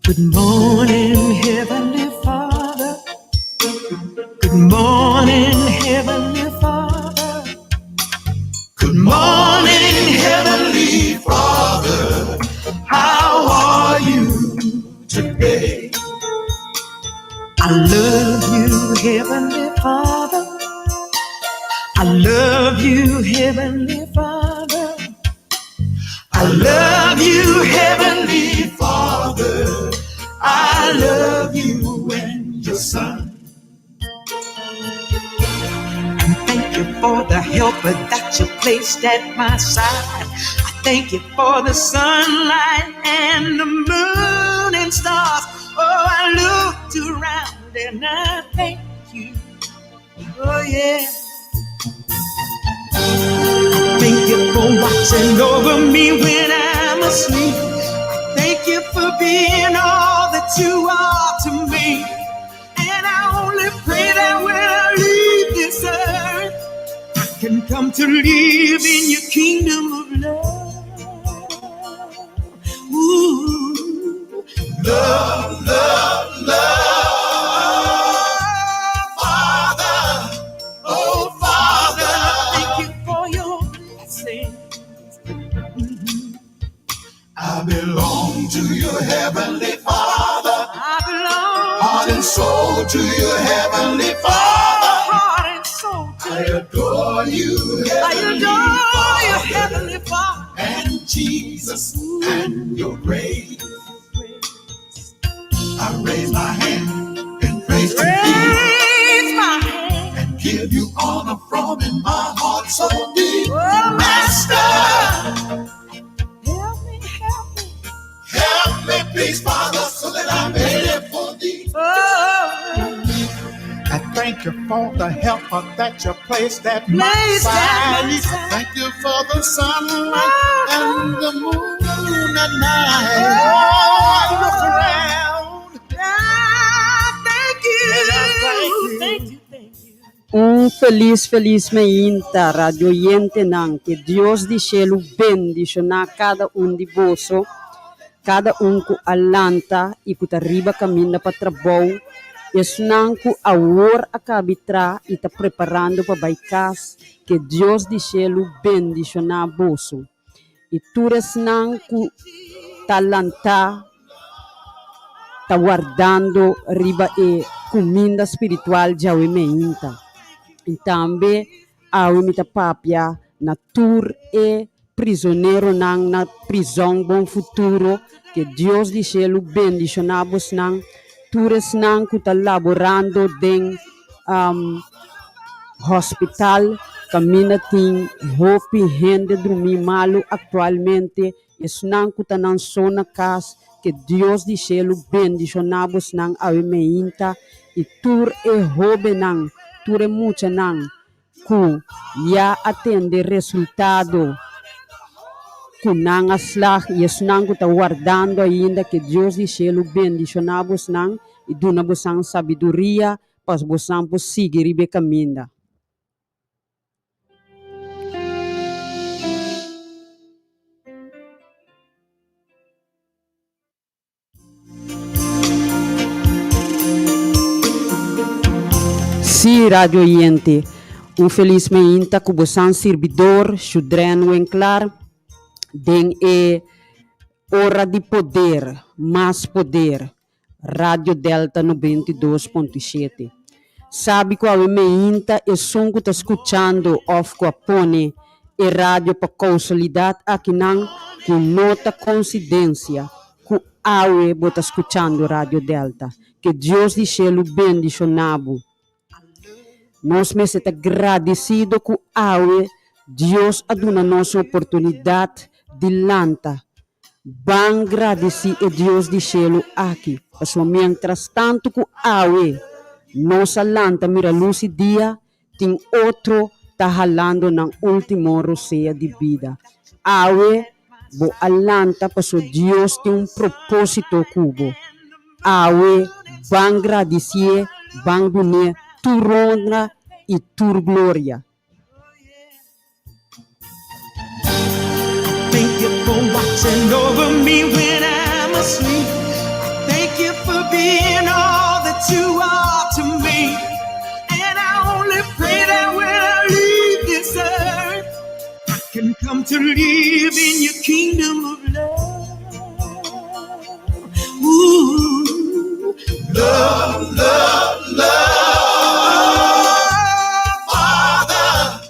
Good morning, Heavenly Father. Good morning, Heavenly Father. Good morning, Heavenly Father. How are you today? I love you, Heavenly Father. I love you, Heavenly Father. I love you, Heavenly Father. I love you and your Son. And thank you for the helper that you placed at my side. I thank you for the sunlight and the moon and stars. Oh, I looked around and I thank you. Oh, yeah. Thank you for watching over me when I'm asleep. I thank you for being all that you are to me. And I only pray that when I leave this earth, I can come to live in your kingdom of love. Ooh. Love, love, love. Father, oh Father, thank you for your blessing. I belong to your heavenly Father. I belong Heart and soul to your heavenly Father. Heart and soul to I adore you, I heavenly adore your Father. heavenly Father. And Jesus and your grace. I raise my hand and praise to thee. Raise my hand. And give you honor from in my heart so deep. Oh, Master, Help me, help me. help me, please, Father, so that I may live for thee. Oh, I thank you for the helper that you placed at my Placed at my side. side. I thank you for the sunlight and the moon at night. Oh, I look around. Ah, thank you. And I thank you. Thank you, thank you. Un felis felis mainta radio oyentenan ku Dios di shelu bendishoná kada un di boso kada un ku a lanta i ku ta riba kaminda pa trabou esnan ku awor a kaba di traha i ta preparando pa bai kas ku Dios di shelu bendishoná boso i tur esnan ku ta lanta ta wardando riba e kuminda spiritual djawe mainta. I tambe awe mi ta papia na tur e prizoneronan na prizòn Bon Futuro ku Dios di shelu bendishoná bosnan tur esnan ku ta laborando den hospital kaminda tin hopi hende drumí malu aktualmente esnan ku ta nan so na kas ku Dios di shelu bendishoná bosnan awe mainta i tur e hóbennan tur e muchanan ku ya a tende resultado ku nan a slag i esnan ku ta wardando ainda ku Dios di shelu bendishoná bosnan i duna bosnan sabiduria pa bosnan por sigui riba e kaminda. Sí, radio oyente, un felis mainta ku bosan sirbidor Shudren Winklar den e ora di poder, mas poder, Radio Delta 92.7. Sabi ku awe mainta esun ku ta skuchando òf ku a pone e radio pa kousalidat akinan ku no ta konsidensia ku awe bo ta skuchando Radio Delta. Ke Dios di shelu bendishoná bo. Nos mester ta gradesido ku awe Dios a duna nos e oportunidat di lanta. Ban gradisí e Dios di shelu aki, pasobra miéntras tantu ku awe nos a lanta mira lus di dia, tin otro ta halando nan último rosea di bida. Awe bo a lanta pasobra Dios tin un propósito ku bo. Awe ban gradisié, ban dun'é tur honra i tur gloria. Thank you for watching over me when I'm asleep. being all that you are to me. And I only pray that when I leave this earth, I can come to live in your kingdom of love. Ooh. Love, love, love, Father.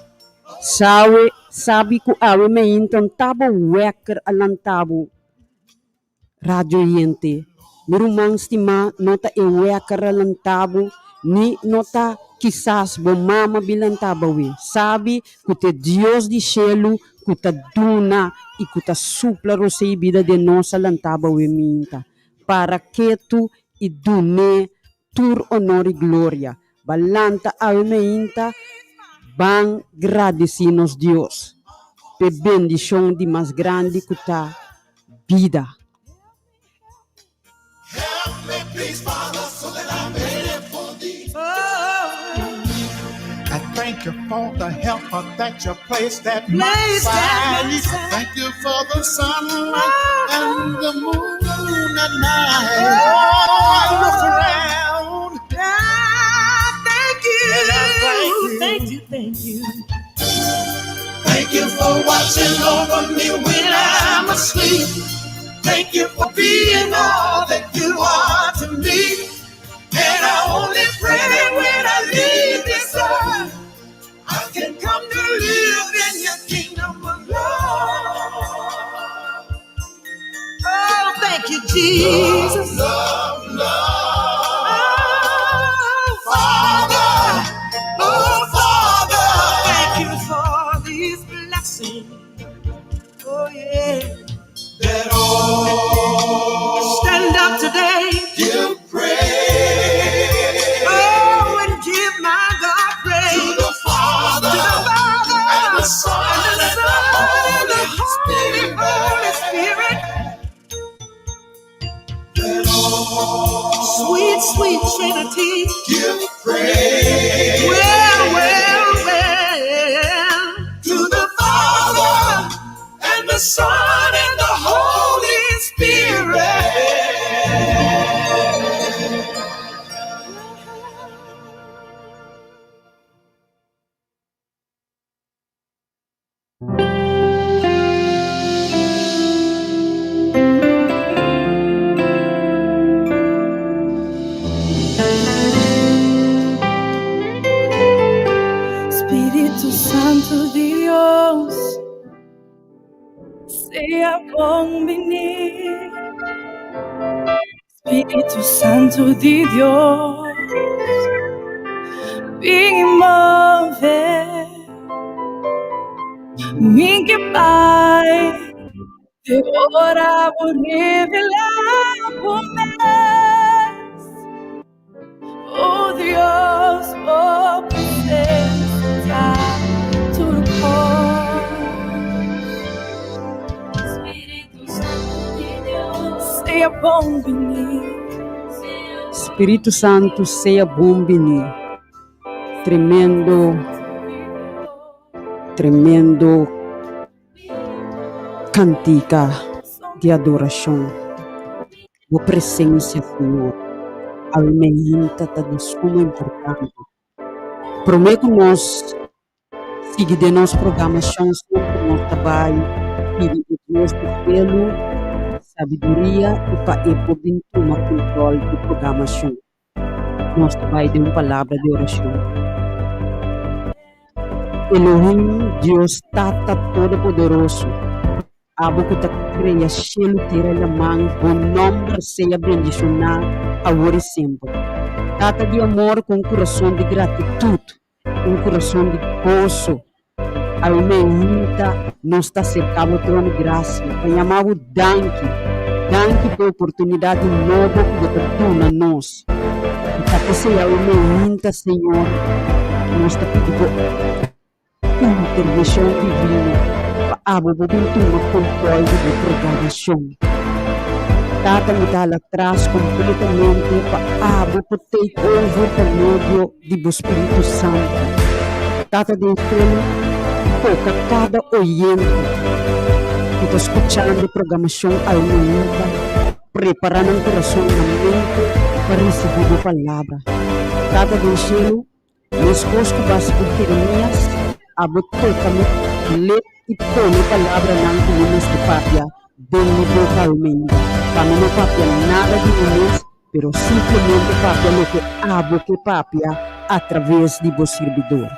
Sawe, sabi ku awe meinta n' ta bo wèker a lanta bo. Radio oyente, mi ruman stimá no ta e wèker a lanta bo, ni no ta kisas bo mama bin lanta bo awe. Sabi ku ta e Dios di shelu ku ta duna i ku ta supla rosé i bida den nos a lanta bo awe meinta. Para ketu i dun'é tur onor i gloria. Ba lanta awe meinta, ban gradisí nos Dios p'e bendishon di mas grandi ku ta bida. I thank you for the helper that you placed at my side. I thank you for the sunlight and the moon at night. Oh, I look around. Ah, thank you. And I thank you. Thank you, thank you. Thank you for watching over me when I'm asleep. Thank you for being all that you are to me. And I only pray that when I leave this earth, I can come to live in your kingdom of love. Oh, thank you, Jesus. Love, love, Oh, Father, oh, Father. Thank you for these blessings. Oh, yeah. That all Stand up today. give praise Oh, and give my God to praise. the Father, To the Father and the Son and the and the Son and the Holy Holy, Holy Spirit. That all Sweet, sweet Trinity. give praise Well, well, well. to the Father and the Son and the Holy Spirit. Spiritu Santu di Dios, sea bon bini. Spiritu Santu di Dios, bin move. Mi ke bai, te ora bo revelá bo mes. Oh Dios, bo presensia ta tur kos. Spiritu Santu di Dios, sea bon bini. Spiritu Santu sea bon bini. Tremendo, tremendo kantika di adorashon. Bo presensia, Señor, awe meinta ta di suma importante. Promé ku nos sigui den nos programashon semper nos ta bai pidi e Dios di cielo sabiduria i pa e por bin tuma control di programashon. Nos ta bai den un palabra di orashon. Elohim, Dios Tata Todopoderoso, abo ku ta krea shelu, tera i laman, bo nòmber sea bendishoná awor i semper. Tata di amor ku un kurason di gratitut, un kurason di goso, awe-meinta nos ta aserká bo trono di grasia pa yama bo danki. Danki pa e oportunidat di nobo ku bo ta duna nos. I ta p'esei awe-meinta, Señor, nos ta pidi bo intervenshon divino pa abo bo bin tuma kontròl di bo programashon. Tata, mi ta hala tras kompletamente pa abo por take over pa medio di bo Spiritu Santu. Tata den Cielo, toca cada oyente cu ta scuchando e programacion al momento, prepara nan curason, nan mente. pa risibí bo palabra. Tata den shelu, meskos ku basi ku Jeremias, abo toka mi lep i pone palabranan ku mi mester papia den mi boka almenda, pa mi no papia nada di mi mes, pero simplemente papia loke abo ke papia atraves di bo sirbidor.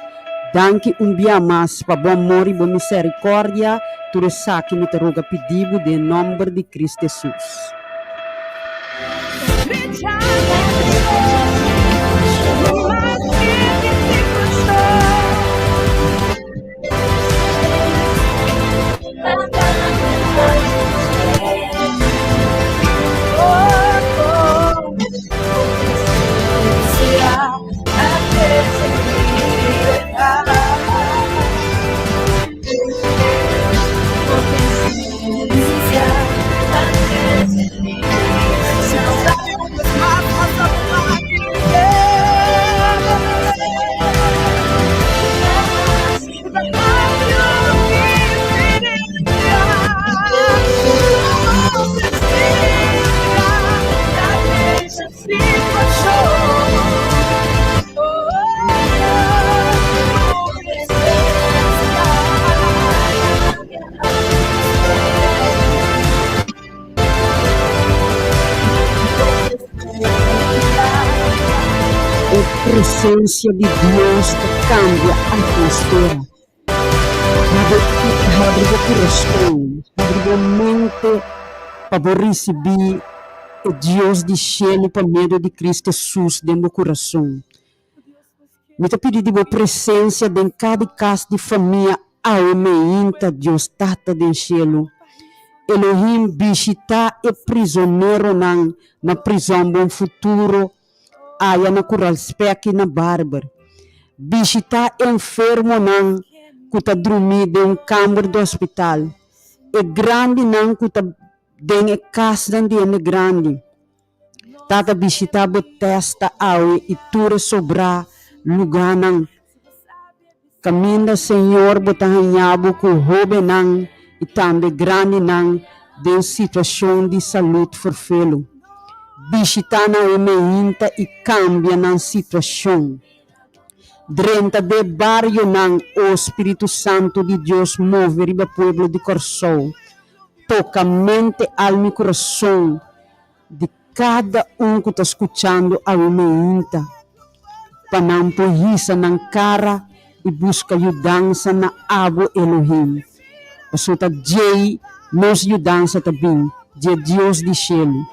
Danki un bia mas pa bo amor i bo misericordia, tur esaki mi ta roga pidi bo den nomber di Cristo Hesus. E presencia di Dios ta cambia atmosfera. Habri bo curason, habri bo mente pa bo ricibi e Dios di cielo pa medio di Cristo Jesus den bo curason. Mi ta pidi di bo presencia den cada cas di famia awe meinta, Dios Tata den cielo. Elohim bishita e prisoneronan na prison Bon Futuro aya na Kural Spek i na Barber. Bishita e enfermonan cu ta drumi den un kamber di hospital, e grandinan cu ta den e casnan di hende grandi. Tata bishita bo testa awe i tur e sobrá lugánan. Kaminda Señor bo ta haña bo ku hóbennan i tambe grandinan den situashon di salud ferfelu. Bishita nan e meinta i kambia nan situashon. Drenta de barionan, o Spiritu Santu di Dios move riba pueblo di Kòrsou. Toka mente, alma i kurason di kada un ku ta skuchando awe meinta, pa nan por hisa nan kara i buska yudansa na abo, Elohim. Pasobra ta djei nos yudansa ta bin, dje Dios di shelu.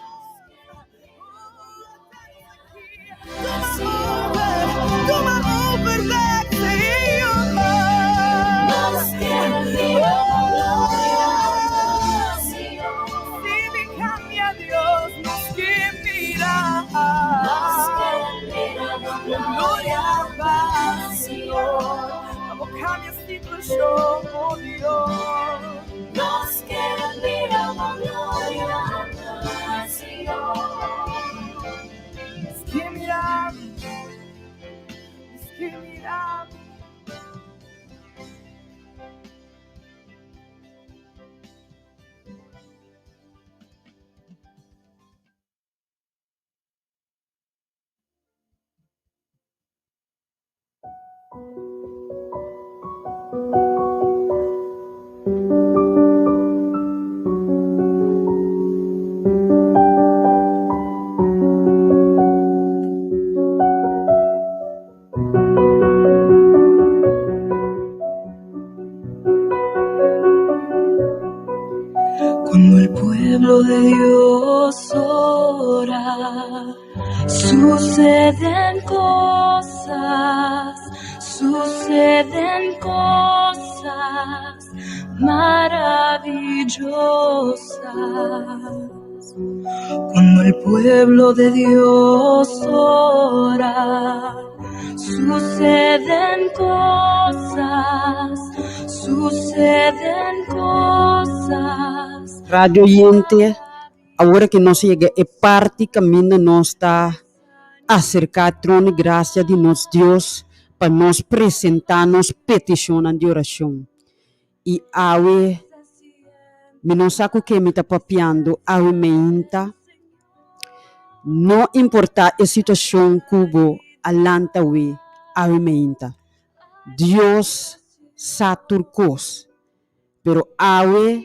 Cuando el pueblo de Dios ora, suceden cosas, suceden cosas maravillosas. Cuando el pueblo de Dios ora, suceden cosas, suceden cosas. Radio oyente, awor cu nos yega e parti caminda nos ta acerca trono di gracia di nos Dios pa nos presenta nos peticionnan di oracion. I awe mi no sa ku ke mi ta papiando awe meinta. No importá e situashon ku bo a lanta awe, awe meinta. Dios sa tur kos. Pero awe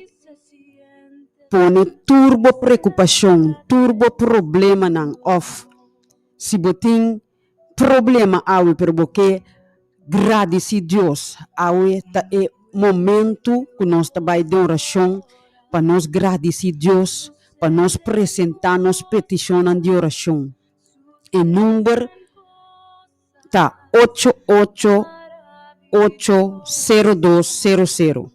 pone tur bo preokupashon, tur bo problemanan òf si bo tin problema awe pero bo ke gradisí Dios, awe ta e momentu ku nos ta bai den orashon pa nos gradisí Dios, pa nos presentá nos petishonnan di orashon. E number ta ocho ocho ocho sero dos sero sero.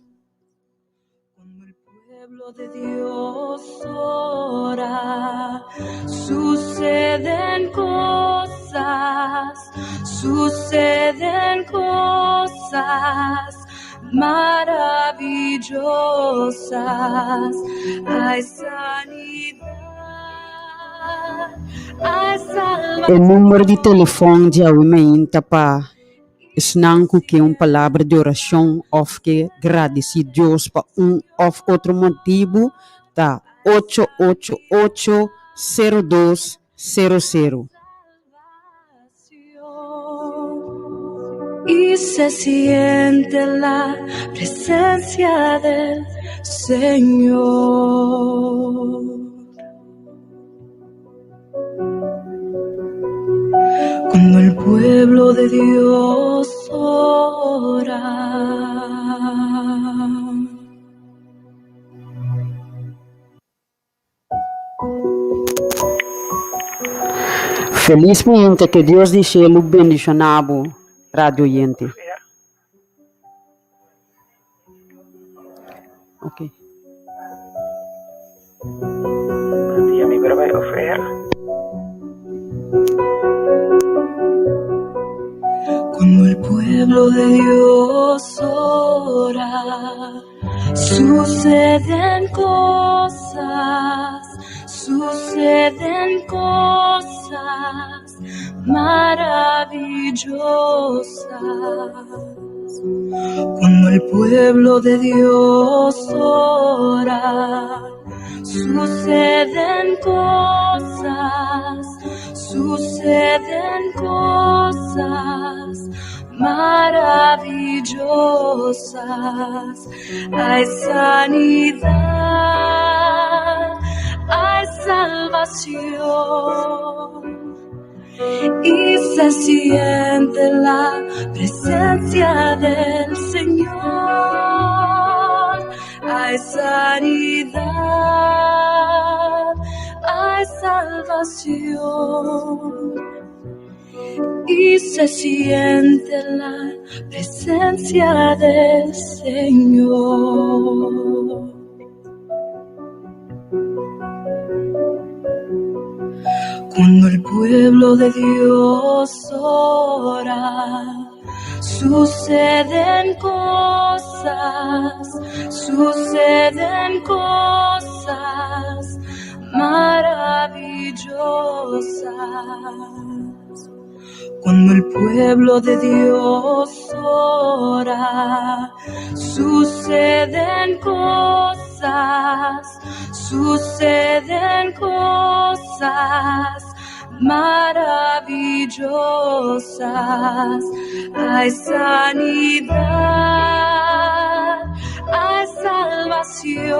Cuando el pueblo de Dios ora, suceden cosas, suceden cosas maravillosas. Hay sanidad, hay E number di telefòn di awe meinta pa Esnan ku ke un palabra di orashon òf ke gradisí Dios pa un òf otro motibu ta ocho ocho ocho sero dos sero sero. Y se siente la presencia del Señor. Cuando el pueblo de Dios ora. Felismente ke Dios di shelu bendishoná bo, radio oyente. Ok. Buen dia, mi por bai off air. Cuando el pueblo de Dios ora, suceden cosas, suceden cosas maravillosas. Cuando el pueblo de Dios ora, suceden cosas, suceden cosas maravillosas. Hay sanidad, hay salvación y se siente la presencia del Señor. Hay sanidad, hay salvación y se siente la presencia del Señor. Cuando el pueblo de Dios ora, suceden cosas, suceden cosas maravillosas. Cuando el pueblo de Dios ora, suceden cosas, suceden cosas maravillosas. Hay sanidad, hay salvación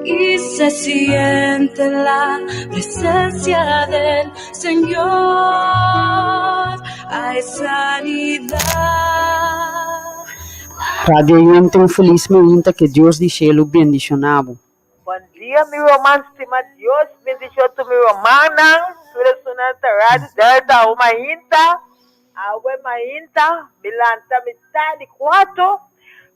y se siente la presencia del Señor. Hay sanidad. Radio oyente un felis mainta ke Dios di shelu bendiciona bo. Bon dia mi ruman stima Dios bendicion tur mi rumannan tur esunnan ta Radio Delta awe mainta awe mainta mi lanta mitad di cuatro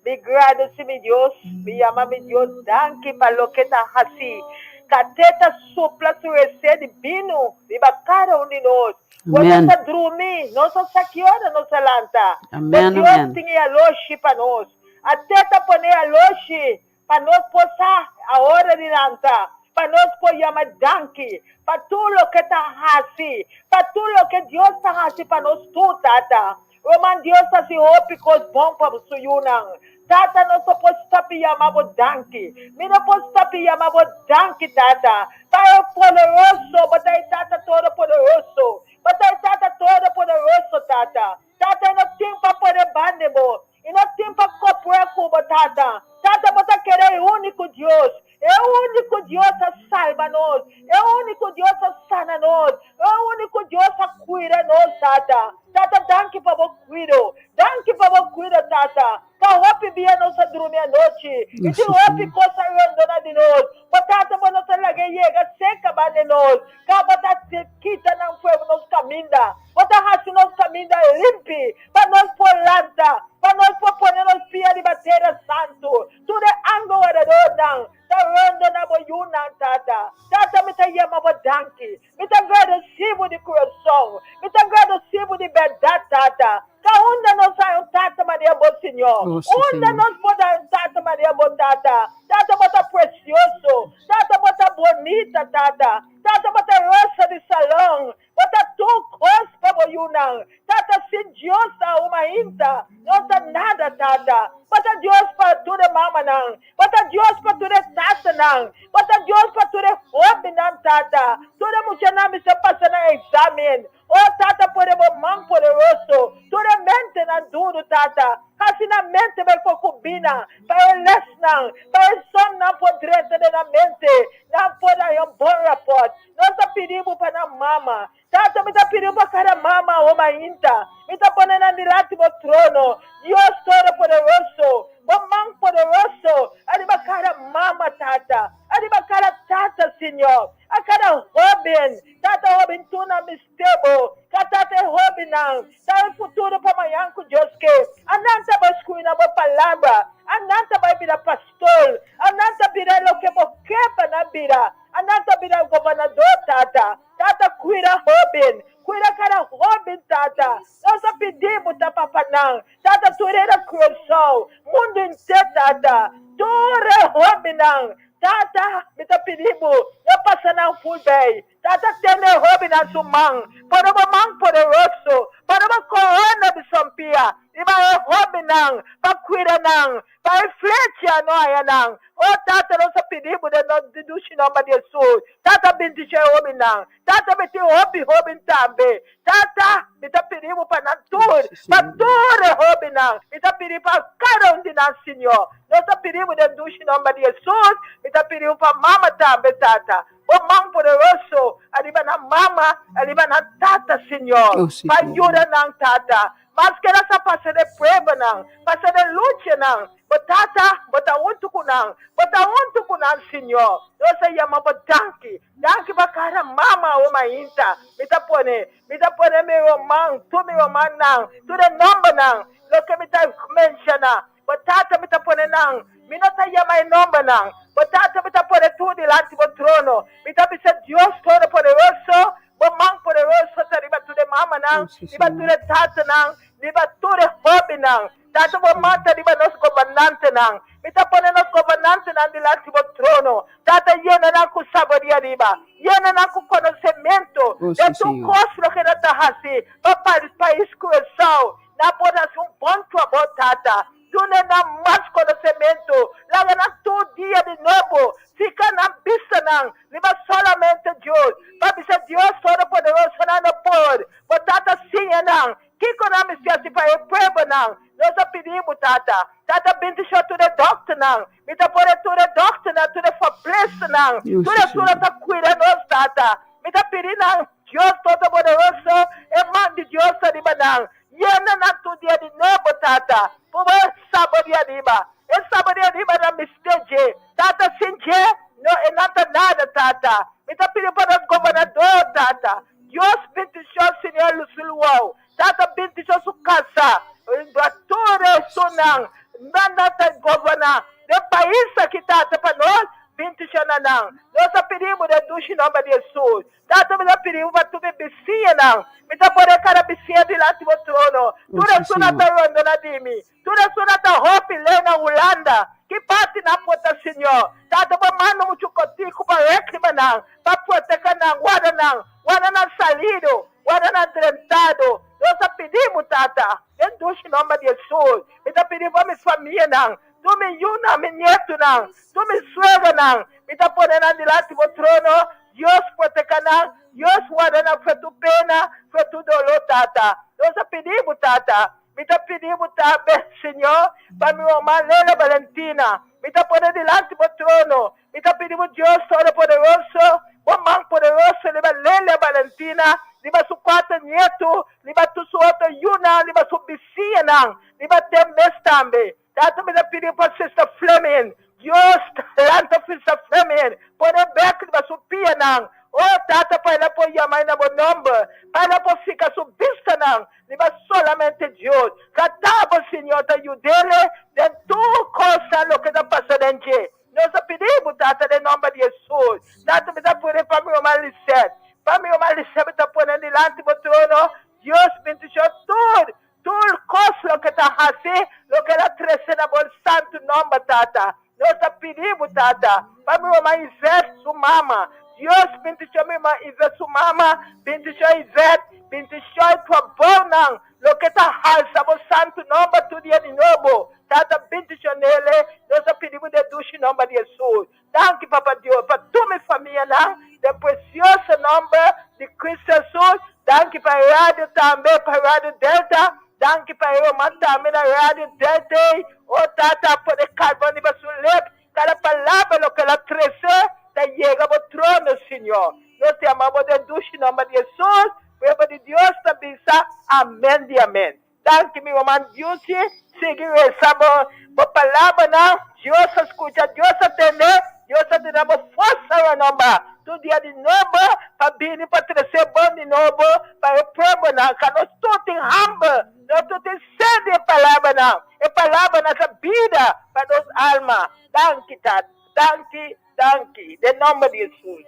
Mi gradeci mi Dios, mi yama mi Dios danki pa loke ta haci. Kate ta supla su resé di binu riba kada un di nos. Ora nos Amen. a drumi, nos a sa ki ora nos a lanta. Bo Amen, Dios amen. tin e aloshi pa nos. Ate ta pone e aloshi pa nos por sa a ora di lanta, pa nos por yama danki pa tur loke ta haci, pa tur loke Dios ta haci pa nos tur, Tata. Roman Dios ta hasi hopi kos bon pa su yunan. Tata nos no por stop di yama bo danki. Mi no por stop di yama bo danki Tata. Pa e poderoso, bo ta e Tata Todopoderoso. Bo ta e Tata Todopoderoso Tata. Tata no tin pa pone banda bo. I no tin pa kopra ku bo Tata. Tata bo ta keda e úniko Dios. E úniko Dios a salba nos. E úniko Dios a sana nos. E úniko Dios a kuida nos, Tata. Tata danki pa bo kuido. Danki pa bo kuido, Tata. Pa hopi bia nos a drumi anochi. I tin hopi kos a rondona di nos. Bo Tata bo no ta laga e yega serka banda nos. Ka bo ta kita nan for nos kaminda. Bo ta hasi nos kaminda limpi pa nos por lanta, pa nos por pone nos pia riba tera santu. Tur e angel wardadornan ta rondona bo yunan, Tata. Tata, mi ta yama bo danki. Mi ta gradesí bo di kurason. Mi ta gradesí bo di bèrdat, Tata. Ka unda nos haña un tata manera bo, Señor? Oh, sí, Unda Señor. nos por haña un tata manera bo, Tata? Tata, bo ta precioso. Tata, bo ta bonita, Tata. Tata, bo ta rosa di salon. Bo ta tur kos pa bo yunan. Tata, sin Dios ta un mainta, no ta nada, Tata. Bo ta Dios pa tur e mamanan. Bo ta Dios pa tur e tatanan. Bo ta Dios pa tur e hobennan, Tata. Tur e muchanan mester pasa nan examen. O Tata, pone bo man poderoso tur e mentenan duru, Tata. Hasi nan mente bai por kumbina pa e lesnan, pa e somnan por drenta den nan mente, nan por haña un bon rapòrt. Nos ta pidi bo pa nan mama. Tata, mi ta pidi bo pa kada mama o mainta. Mi ta pone nan dilanti bo trono. Dios Todopoderoso, bo man poderoso ariba kada mama, Tata, ariba kada tata, Señor, a kada hoben. Tata hoben tur nan mester bo. Ka tata e hobennan ta e futuro pa mañan ku Dios ke. A nan ta bai skui na bo palabra. A nan ta bai bira pastor. A nan ta bira loke bo ke pa nan bira. A nan ta bira gobernador, Tata. Tata kuida hoben. Kuida kada hoben, Tata. Nos a pidi bo ta papa nan. Tata tur e Curaçao, mundu henter, Tata. Tur e hobennan. Tata, mi ta pidi bo, no pasa nan voorbij. Tata, tene e hobennan su man. Pone bo man poderoso, pone bo corona di sompia riba e hobennan pa cuida nan, pa e flecha no haya nan. O Tata, nos a pidi bo den nos dushi nomber di Jesus. Tata, bendicion e hobennan. Tata, mi tin hopi hoben tambe. Tata, mi ta pidi bo pa nan tur, pa tur e hobennan. Mi ta pidi pa kada un di nan, Señor. Nos ta pidi bo den dushi nomber di Jesus. Mi ta pidi bo pa mama tambe, Tata. Bo man poderoso ariba nan mama, ariba nan tata, Señor. Oh, sí, Pa Señor. yuda nan, Tata. Maske nan sa pasa den pruebanan, pasa den luchanan, Bo Tata, bo ta huntu ku nan. Bo ta huntu ku nan, Señor. Nos a yama bo danki. Danki pa kada mama o mainta. Mi ta pone, mi ta pone mi ruman, tur mi rumannan, tur e nombernan, loke mi ta menshoná. Bo Tata, mi ta pone nan. Mi no ta yama e nombernan. Bo Tata, mi ta pone tur dilanti bo trono. Mi ta bisa Dios Todopoderoso, bo man poderoso ta riba tur e mamanan, Oh, sí, riba tur Señor. e tatanan, riba tur e hóbennan. Tata bo mata riba nos gobernantenan. Mi ta pone nos gobernantenan dilanti bo trono. Tata yena nan ku sabiduria riba. Yena nan ku konosementu Oh, den sí, tur Señor. kos loke nan ta hasi pa pais Curaçao. Nan por hasi un bon trabou, Tata. Duna nan mas konosementu. Laga nan tur dia di nobo fika nan bistanan riba solamente Dios. Pa bisa Dios Todopoderoso nan no por. Bo Tata siña nan Kiko nan mester hasi pa e pueblonan? Nos a pidi bo, Tata. Tata, bendicion tur e dokternan. Mi ta pone tur e dokternan, tur e verpleegsternan, Dios tur sí, esun nan Señor. ta cuida nos, Tata. Mi ta pidi nan, Dios Todopoderoso, e man di Dios ta riba nan. Yena nan tur dia di nobo, Tata, por bo e saboria riba. E saboria riba nan mester dje. Tata, sin dje, no e nan ta nada, Tata. Mi ta pidi pa nos gobernador, Tata. Dios bendicion señor Lucilwao tata bendicion su casa riba tur esunnan nan nan ta goberna den pais aki tata pa nos bendiciona nan nos ta pidi bo den dushi nomber di Jesus tata mi ta pidi bo pa tur mi bisiñanan mi ta pone cada bisiña dilanti bo trono Oh, tur sí, esunnan ta Señor. rondona di mi Tur esun ta hopi leu na Hulanda. Ki parti nan por ta, Señor? Tata bo manda muchu kotiku pa reklima nan, pa proteka nan, warda nan, warda nan salido, warda nan drentado. Nos a pidi bo, Tata, den dushi nomber di Jesus. Mi ta. Mi ta pidi pa mi famianan, tur mi yunan, mi nietunan, tur mi suegronan. Mi ta pone nan dilanti bo trono. Dios proteka nan, Dios warda nan for tur pena, for tur doló, Tata. Nos a pidi bo, Tata. Mi ta pidi bo tambe, Señor, pa mi ruman Lela Valentina. Mi ta pone dilanti bo trono. Mi ta pidi bo Dios Todopoderoso, bo man poderoso riba Lelia Valentina, riba su kuater nietu, riba tur su otro yunan, riba su bisiñanan, riba te mes tambe. Tata mi ta pidi pa Sister Fleming, Dios lanta Sister Fleming, pone bek riba su pianan. Oh Tata pa el a por yama na bo nomber, pa el a por fika su bistanan riba solamente Dios. Tata bo Señor ta yudele den tur kosnan loke ta pasa den dje. Nos a pidi bo, Tata, den nomber di Hesus. Tata, mi ta pone pa mi ruman Lisette. Pa mi ruman Lisette mi ta pone dilanti bo trono. Dios bendicion tur, tur cos loke ta haci, loke el a trece na bo santo nomber, Tata. Nos ta pidi bo, Tata, pa mi ruman Yvette su mama. Dios bendicion mi ruman Yvette su mama, bendicion Yvette, bendicion e trabounan Loke ta halsa bo santu nomber tur dia di nobo. Tata bendicionele, nos a pidi bo den dushi nomber di Hesus. Danki Papa Dios pa tur mi famianan den precioso nomber di Cristo Hesus. Danki pa e radio tambe, pa Radio Delta. Danki pa e ruman tambe na Radio Delta. O Tata pone carbon riba su lip. Cada palabra loke el a trece ta yega bo trono, Señor. Nos te ama bo den dushi nomber di Hesus. Pueblo di Dios ta bisa amen di amen. Danki mi ruman Duchy, sigui resa bo bo palabranan, Dios a scucha, Dios a tende, Dios a duna bo forsa renoba tur dia di nobo pa bini pa trece bon di nobo pa e pueblonan, ca nos tur tin hamber, nos tur tin sed di e palabranan, e palabranan ta bida pa nos alma. Danki Tata, danki, danki, den nomber di Jesus.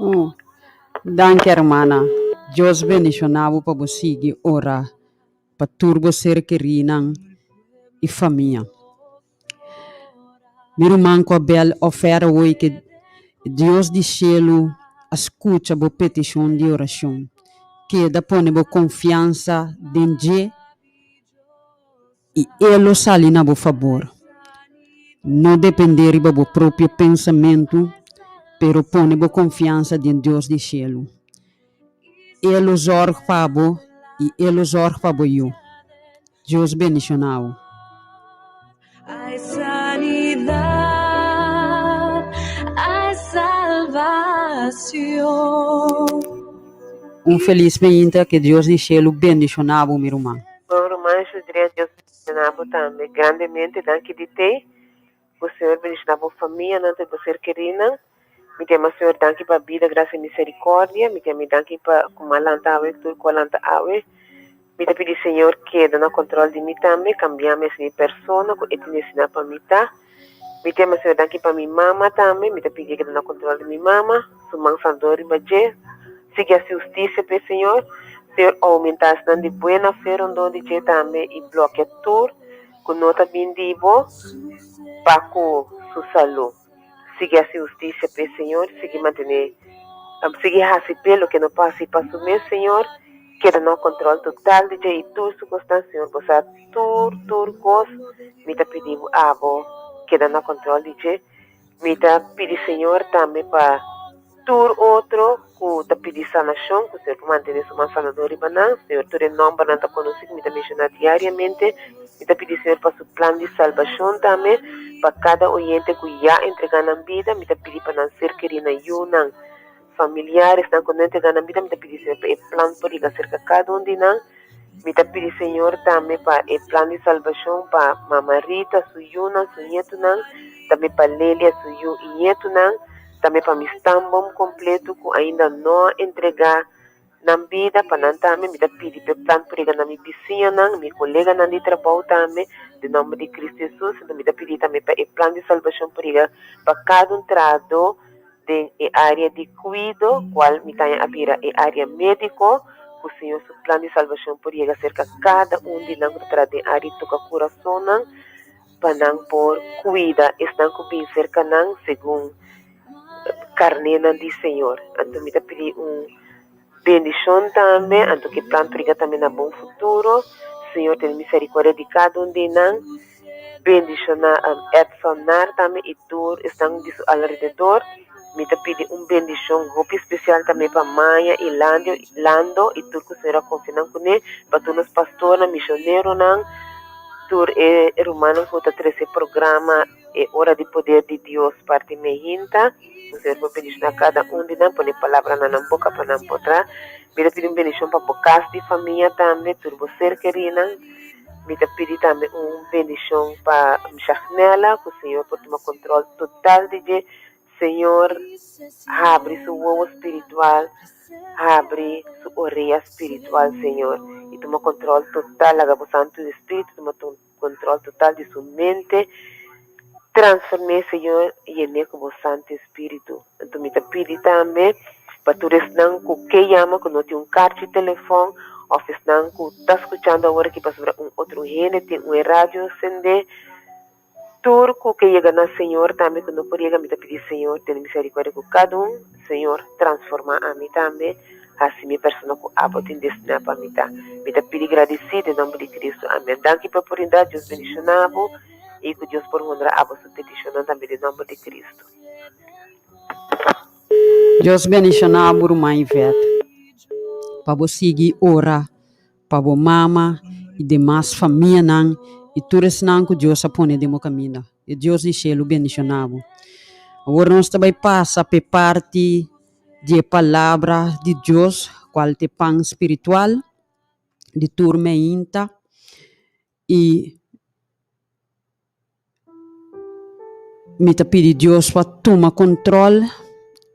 Oh, danki hermana. Dios bendiciona bo pa bo sigui ora pa tur bo ser kerinan y famia. Mi ruman cu a bel ofer awoy ke Dios di cielo a scucha bo peticion di oracion. Keda pone bo confiansa den dje I E lo sali na bo fabor. No dependé riba bo propio pensamentu, pero pone bo konfiansa den Dios di shelu. E lo zòrg pa bo i E lo zòrg pa bo yu. Dios bendishoná bo. Hay sanidad, hay salvación. Un felis meinta, ke Dios di shelu bendishoná bo mi ruman. Bon ruman Judrian Dios bendiciona bo tambe grandemente danki di te ku Señor bendiciona bo famianan tur bo ser kerinan mi ta yama Señor danki pa bida gracia y misericordia mi ta yama danki pa ku mi a lanta awe tur ku a lanta awe mi ta pidi Señor keda na control di mi tambe cambia mi asina mi persona ku e tin destina pa mi ta mi ta yama Señor danki pa mi mama tambe mi ta pidi keda na control di mi mama su man santo riba dje. Sigui hasi hustisia p'e Señor. Señor oumentá esnan di buena fe rondó di dje tambe i blòkia tur ku no ta bin di bo pa ku su salú. Sigui hasi hustisia p'e Señor, sigui mantené, sigui hasi p'e loke no por hasi pa su mes, Señor. Keda na kòntròl total di dje i tur su kosnan, Señor. Bo sa tur, tur kos. Mi ta pidi bo abo keda na kòntròl di dje. Mi ta pidi Señor tambe pa tur otro ku ta pidi sanashon, ku Señor por mantene su man sanador riba nan. Señor, tur e nòmbernan ta konosí ku mi ta menshoná diariamente. Mi ta pidi Señor pa su plan di salbashon tambe pa kada oyente ku ya entregá nan bida. Mi ta pidi pa nan ser kerí, nan yunan, familiaresnan ku no entregá nan bida. Mi ta pidi Señor pa e plan por yega serka kada un di nan. Mi ta pidi Señor tambe pa e plan di salbashon pa Mama Rita, su yunan, su ñetunan, tambe pa Lelia, su yu i ñetunan, tambe pa mi stambom kompletu ku ainda no a entregá nan bida, pa nan tambe. Mi ta pidi pa e plan por yega na mi bisiñanan, mi koleganan di trabou tambe, den nòmber di Kristu Hesus. Anto mi ta pidi tambe pa e plan di salbashon por yega pa kada un trahadó den e área di kuido, kual mi taña a bira e área médiko, ku Señor su plan di salbashon por yega serka kada un di nan ku ta traha den área di toka kurasonnan, pa nan por kuida esnan ku bin serka nan segun karnénan di Señor. Anto mi ta pidi un bendishon tambe, anto ku e plan por yega tambe na bon futuro. Señor tene misericordia di cada un di nan. Bendiciona Edson Naar tambe y tur esnan di su alrededor. Mi ta pidi un bendicion hopi especial tambe pa Maya y Landio, Lando y tur cu Señor a confia nan cune, pa tur nos pastornan, misioneronan, tur e rumannan cu ta trece programa E Ora di Poder di Dios parti Mehinta. Cu Señor por bendiciona cada un di nan, pone palabra na nan boca pa nan por tra. Mi ta pidi un bendicion pa bo cas di famia tambe, tur bo ser kerinan. Mi ta pidi tambe un bendicion pa Shagnella, cu Señor por tuma control total di dje. Señor habri su wowo spiritual, habri su orea spiritual, Señor, y tuma control total, laga bo Santo Espíritu tuma control total di su mente, transform'é, Señor, yen'é cu bo Santo Espíritu. Anto mi ta pidi tambe pa tur esnan cu ke yama cu no tin un karchi telefon of esnan cu ta scuchando awor aki pasobra un otro hende tin un e radio sende, Tur ku ke yega na Señor tambe ku no por yega mi ta pidi Señor tene misericordia ku kada un, Señor transforma ami tambe hasi mi persona ku abo tin destina pa mi ta. Mi ta pidi gradisi den nomber di Cristo amen. Danki pa e oportunidad Dios bendiciona bo y ku Dios por honra abo su peticionnan tambe den nomber di Cristo. Dios bendiciona bo ruman Yvette pa bo sigui ora pa bo mama i demas famianan i tur esnan ku Dios a pone den bo kaminda. E Dios di shelu bendishoná bo. Awor nos ta bai pasa p'e parti di e palabra di Dios, kual ta e pan spiritual di tur meinta i Mi ta pidi Dios pa tuma control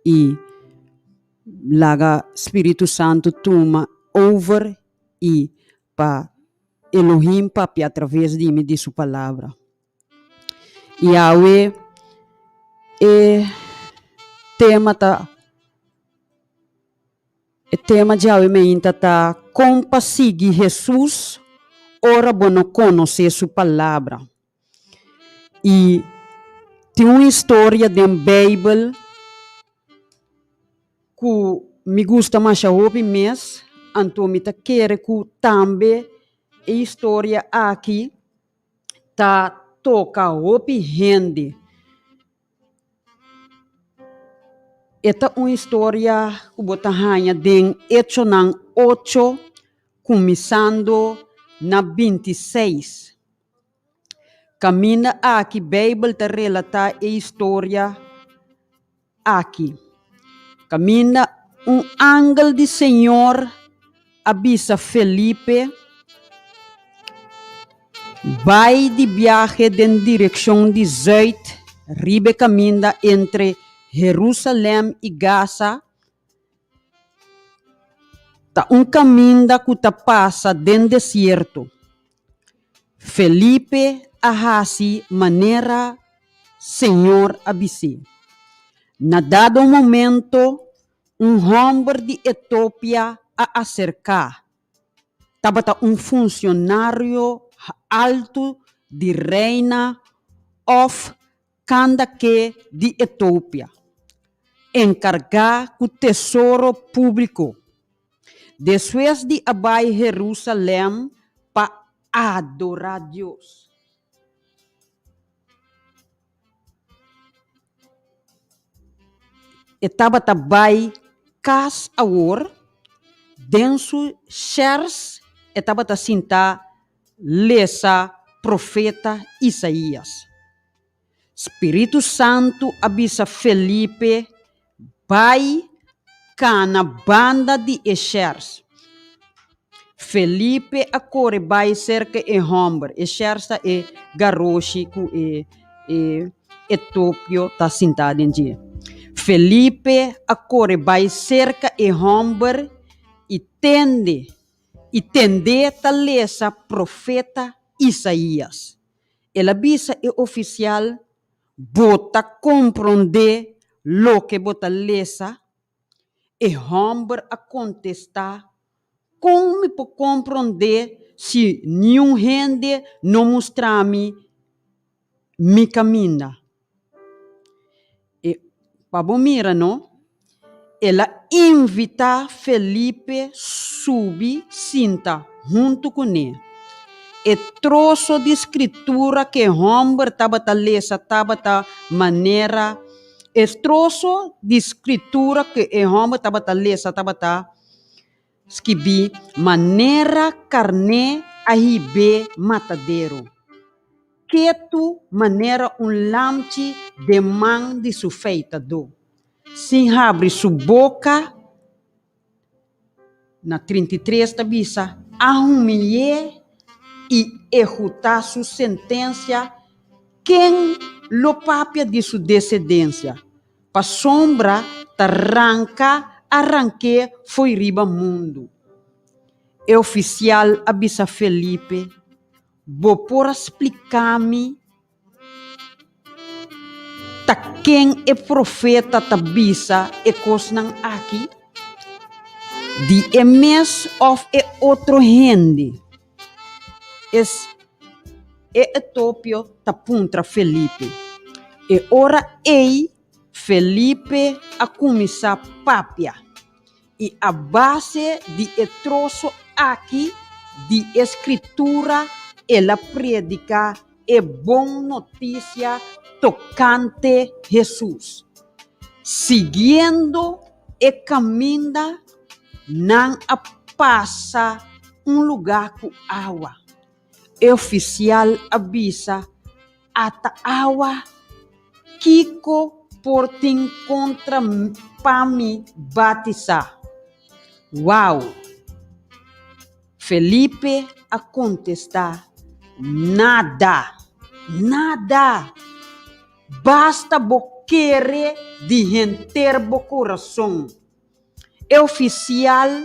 y laga Spiritu Santo tuma over y pa Elohim papia a traves di mi di su palabra. Y awe e tema ta E tema djawe meinta ta Kon pa sigui Hesus ora bo no konosé su palabra. I tin un historia den Beibel ku mi gusta masha hopi mes, anto mi ta kere ku tambe e historia aki ta toka hopi hende. E ta un historia ku bo ta haña den Echonan ocho kuminsando na bintiseis. Kaminda aki Beibel ta relatá e historia aki. Kaminda un angel di Señor a bisa Felipe, Bai di biahe den direkshon di zùit riba e kaminda entre Herusalèm i Gaza, ta un kaminda ku ta pasa den desierto. Felipe a hasi manera Señor a bis'é. Na dado momento, Un hòmber di Etopia a aserká. Tabata un funcionario altu di reina òf Kandake di Etopia, enkargá ku tesoro públiko. Despues di a bai Herusalèm pa adorá Dios. E tabata bai kas awor, den su shèrs e tabata sintá lesa profeta Isaías. Spiritu Santu a bisa Felipe bai kana banda di e shèrs. Felipe a kore bai serka e hòmber, e shèrs ta e garoshi ku e e etopio ta sintá den dje. Felipe a kore bai serka e hòmber i tende i tend'é ta lesa profeta Isaías. El a bisa e ofisial, Bo ta komprondé loke bo ta lesa? E hòmber a kontestá, Kon mi por komprondé si niun hende no mustra mi mi kaminda? E, pa bo mira no, el a invitá Felipe subi sinta huntu kuné. E troso di Skritura ku e hòmber tabata lesa tabata manera E troso di Skritura ku e hòmber tabata lesa tabata skibí manera karné a hib'é matadero, ketu manera un lamchi den man di su feitadó, sin habri su boka. Na 33 ta bisa, A humili'é i ehutá su sentensia, ken lo papia di su desedensia? Pasobra ta ranka a rank'é fo'i riba mundu. E ofisial a bisa Felipe, Bo por a splika mi Ta ken e profeta ta bisa e kosnan aki? Di e mes òf e otro hende? Es e etopio ta puntra Felipe. E ora ei Felipe a kuminsá papia, i a base di e troso aki di e Skritura el a prediká e bon notisia tokante Hesus. Siguiendo e kaminda, nan a pasa un lugá ku awa. E ofisial a bisa, Ata awa, kiko por tin kontra pa mi batisá? Wau! Felipe a kontestá, Nada! Nada! Basta bo kere di henter bo kurason. E ofisial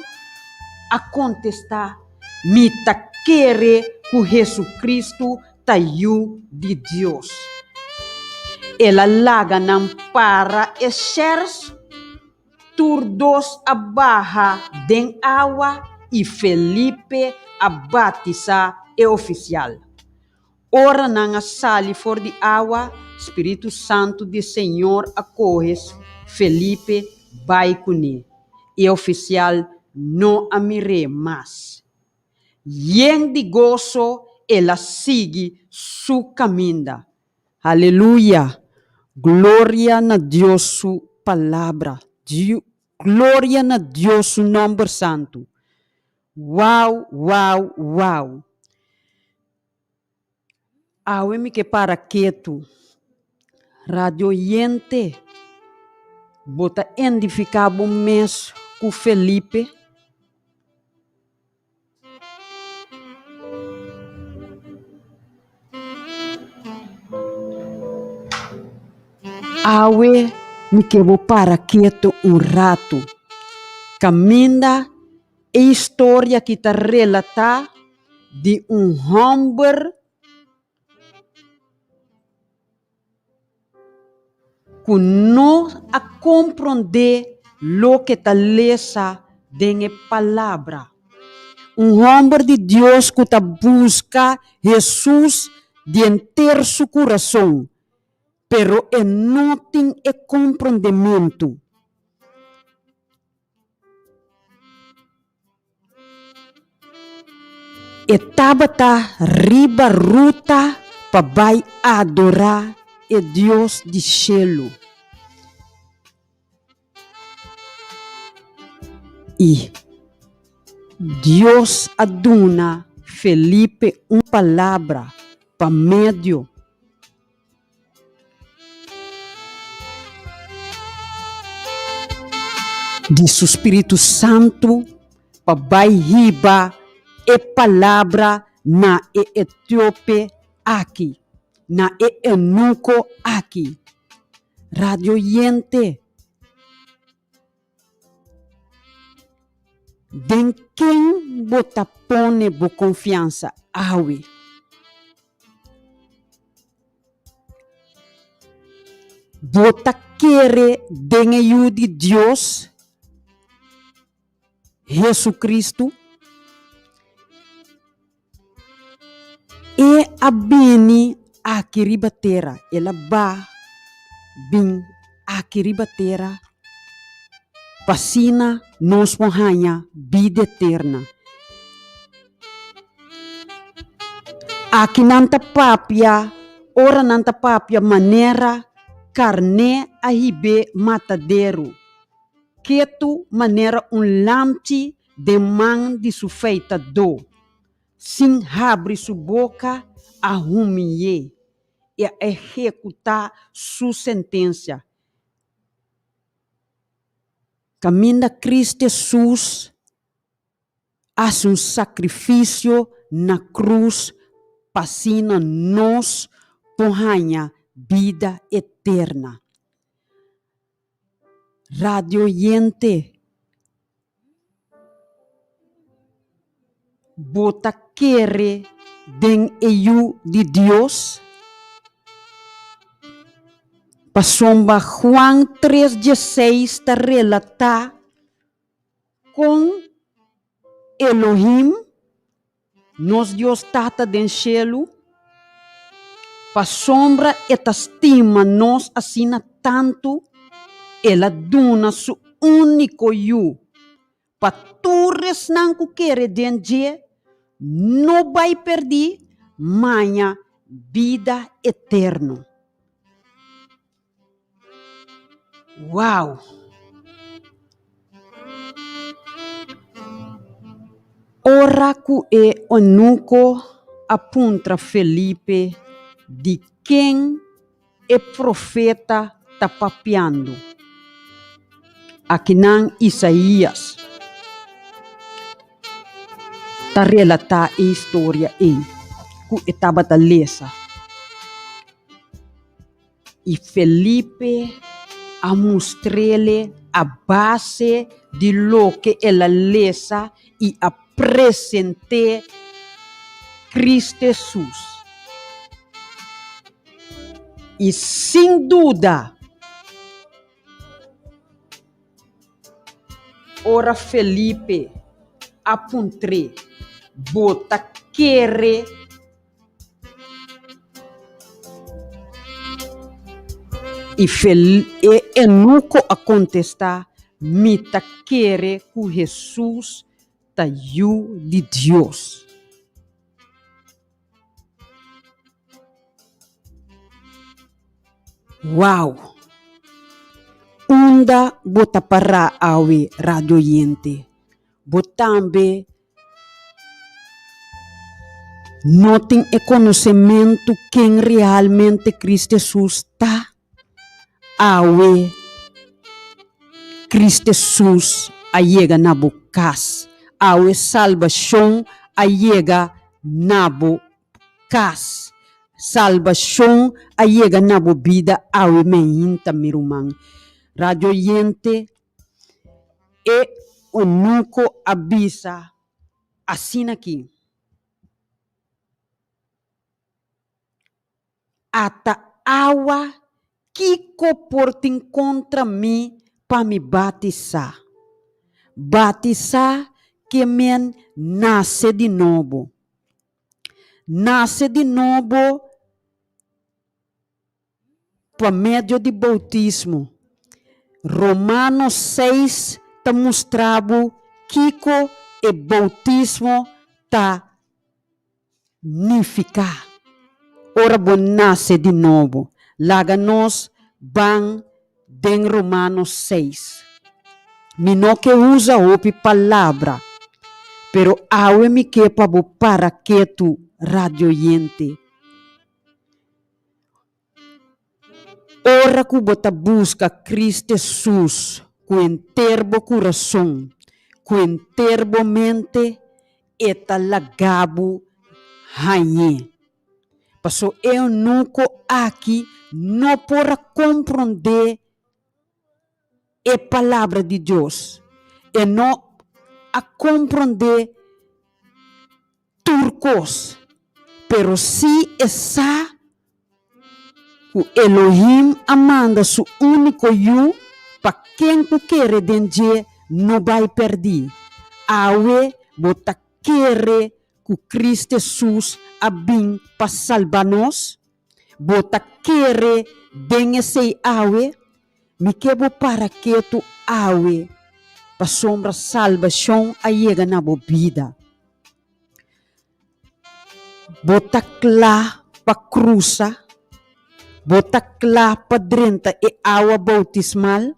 a kontestá, Mi ta kere ku Hesukristu ta Yu di Dios. El a laga nan para e shèrs. Tur dos a baha den awa i Felipe a batisá e ofisial. Ora nan a sali for di awa, spiritu santu di Señor a kohe Felipe bai kuné. E ofisial no a mir'é mas. Yen di goso el a sigui su kaminda. Aleluya! Gloria na Dios su palabra. Gloria na Dios su nomber santu. Wow, wow, wow. Awe mi ke para ketu. Radio oyente, bo ta identifiká bo mes ku Felipe? Awe mi ke bo para ketu un ratu. Kaminda e historia ki ta relatá di un hòmber. Ku no a komprondé loke ta lesa den e Palabra. Un hòmber di Dios ku ta buska Hesus di henter su kurason, pero e no tin e komprondementu. E tabata riba ruta pa bai adorá e Dios di shelu. I Dios a duna Felipe un palabra pa medio. Di su spiritu santu pa bai hiba e palabra na e etiope aki, na e eunuko aki. Radio oyente, den ken bo ta pone bo konfiansa awe? Bo ta kere den e Yu di Dios, Jesucristo? E a bini aki riba tera, el a ba bin aki riba tera pa asina nos por haña bida eterna. Aki nan ta papia, ora nan ta papia manera karné a hib'é matadero, ketu manera un lamchi den man di su feitadó, sin habri su boka a humiy'é i a ehekutá su sentensia. Kaminda Cristo Hesus hasi un sakrifisio na krus pa asina nos por haña bida eterna. Radio oyente, bo ta kere den e Yu di Dios? Pasobra Juan tres dieseis ta relatá kon Elohim, nos Dios Tata den shelu, pasobra E ta stima nos asina tantu, El a duna Su úniko Yu, pa tur esnan ku kere den dje no bai pèrdí, maña bida eterno. Wow! Ora ku e eunuko a puntra Felipe di ken e profeta ta papiando, akinan Isaías ta relatá e historia ei ku e tabata lesa. I Felipe a mustr'ele a base di loke el a lesa i a present'é Cristo Hesus. I sin duda, ora Felipe a puntr'é, Bo ta kere I e eunuko a kontestá, Mi ta kere ku Hesus ta Yu di Dios. Wow! Unda bo ta pará awe, radioyente? Bo tambe No tin e konosementu ken realmente Cristo Hesus ta. Awe Cristo Hesus a yega na bo kas. Awe salbashon a yega na bo kas. Salbashon a yega na bo bida awe meinta, mi ruman. Radio oyente, E eunuko a bisa asin'aki, Ata awa kiko por tin kontra mi pa mi batisá? Batisá ke men nase di nobo. Nase di nobo Pa medio di boutismo. Romanos seis ta mustra bo kiko e boutismo ta nifiká. Ora bo nase di nobo. Laga nos ban den Romanos seis. Mi no ke usa hopi palabra, pero awe mi ke pa bo para ketu, radioyente. Ora ku bo ta buska Cristo Hesus ku henter bo kurason, ku henter bo mente, e ta laga bo hañ'é. Paso e eunuko aki no por a komprondé e Palabra di Dios. E no a komprondé tur kos, pero si e sa ku Elohim a manda su úniko Yu pa ken ku kere den dje no bai pèrdí. Awe bo ta kere ku Cristo Hesus a bin pa salba nos? Bo ta kere den esei awe? Mi ke bo para ketu awe, pasobra salbashon a yega na bo bida. Bo ta kla pa krusa? Bo ta kla pa drenta e awa boutismal?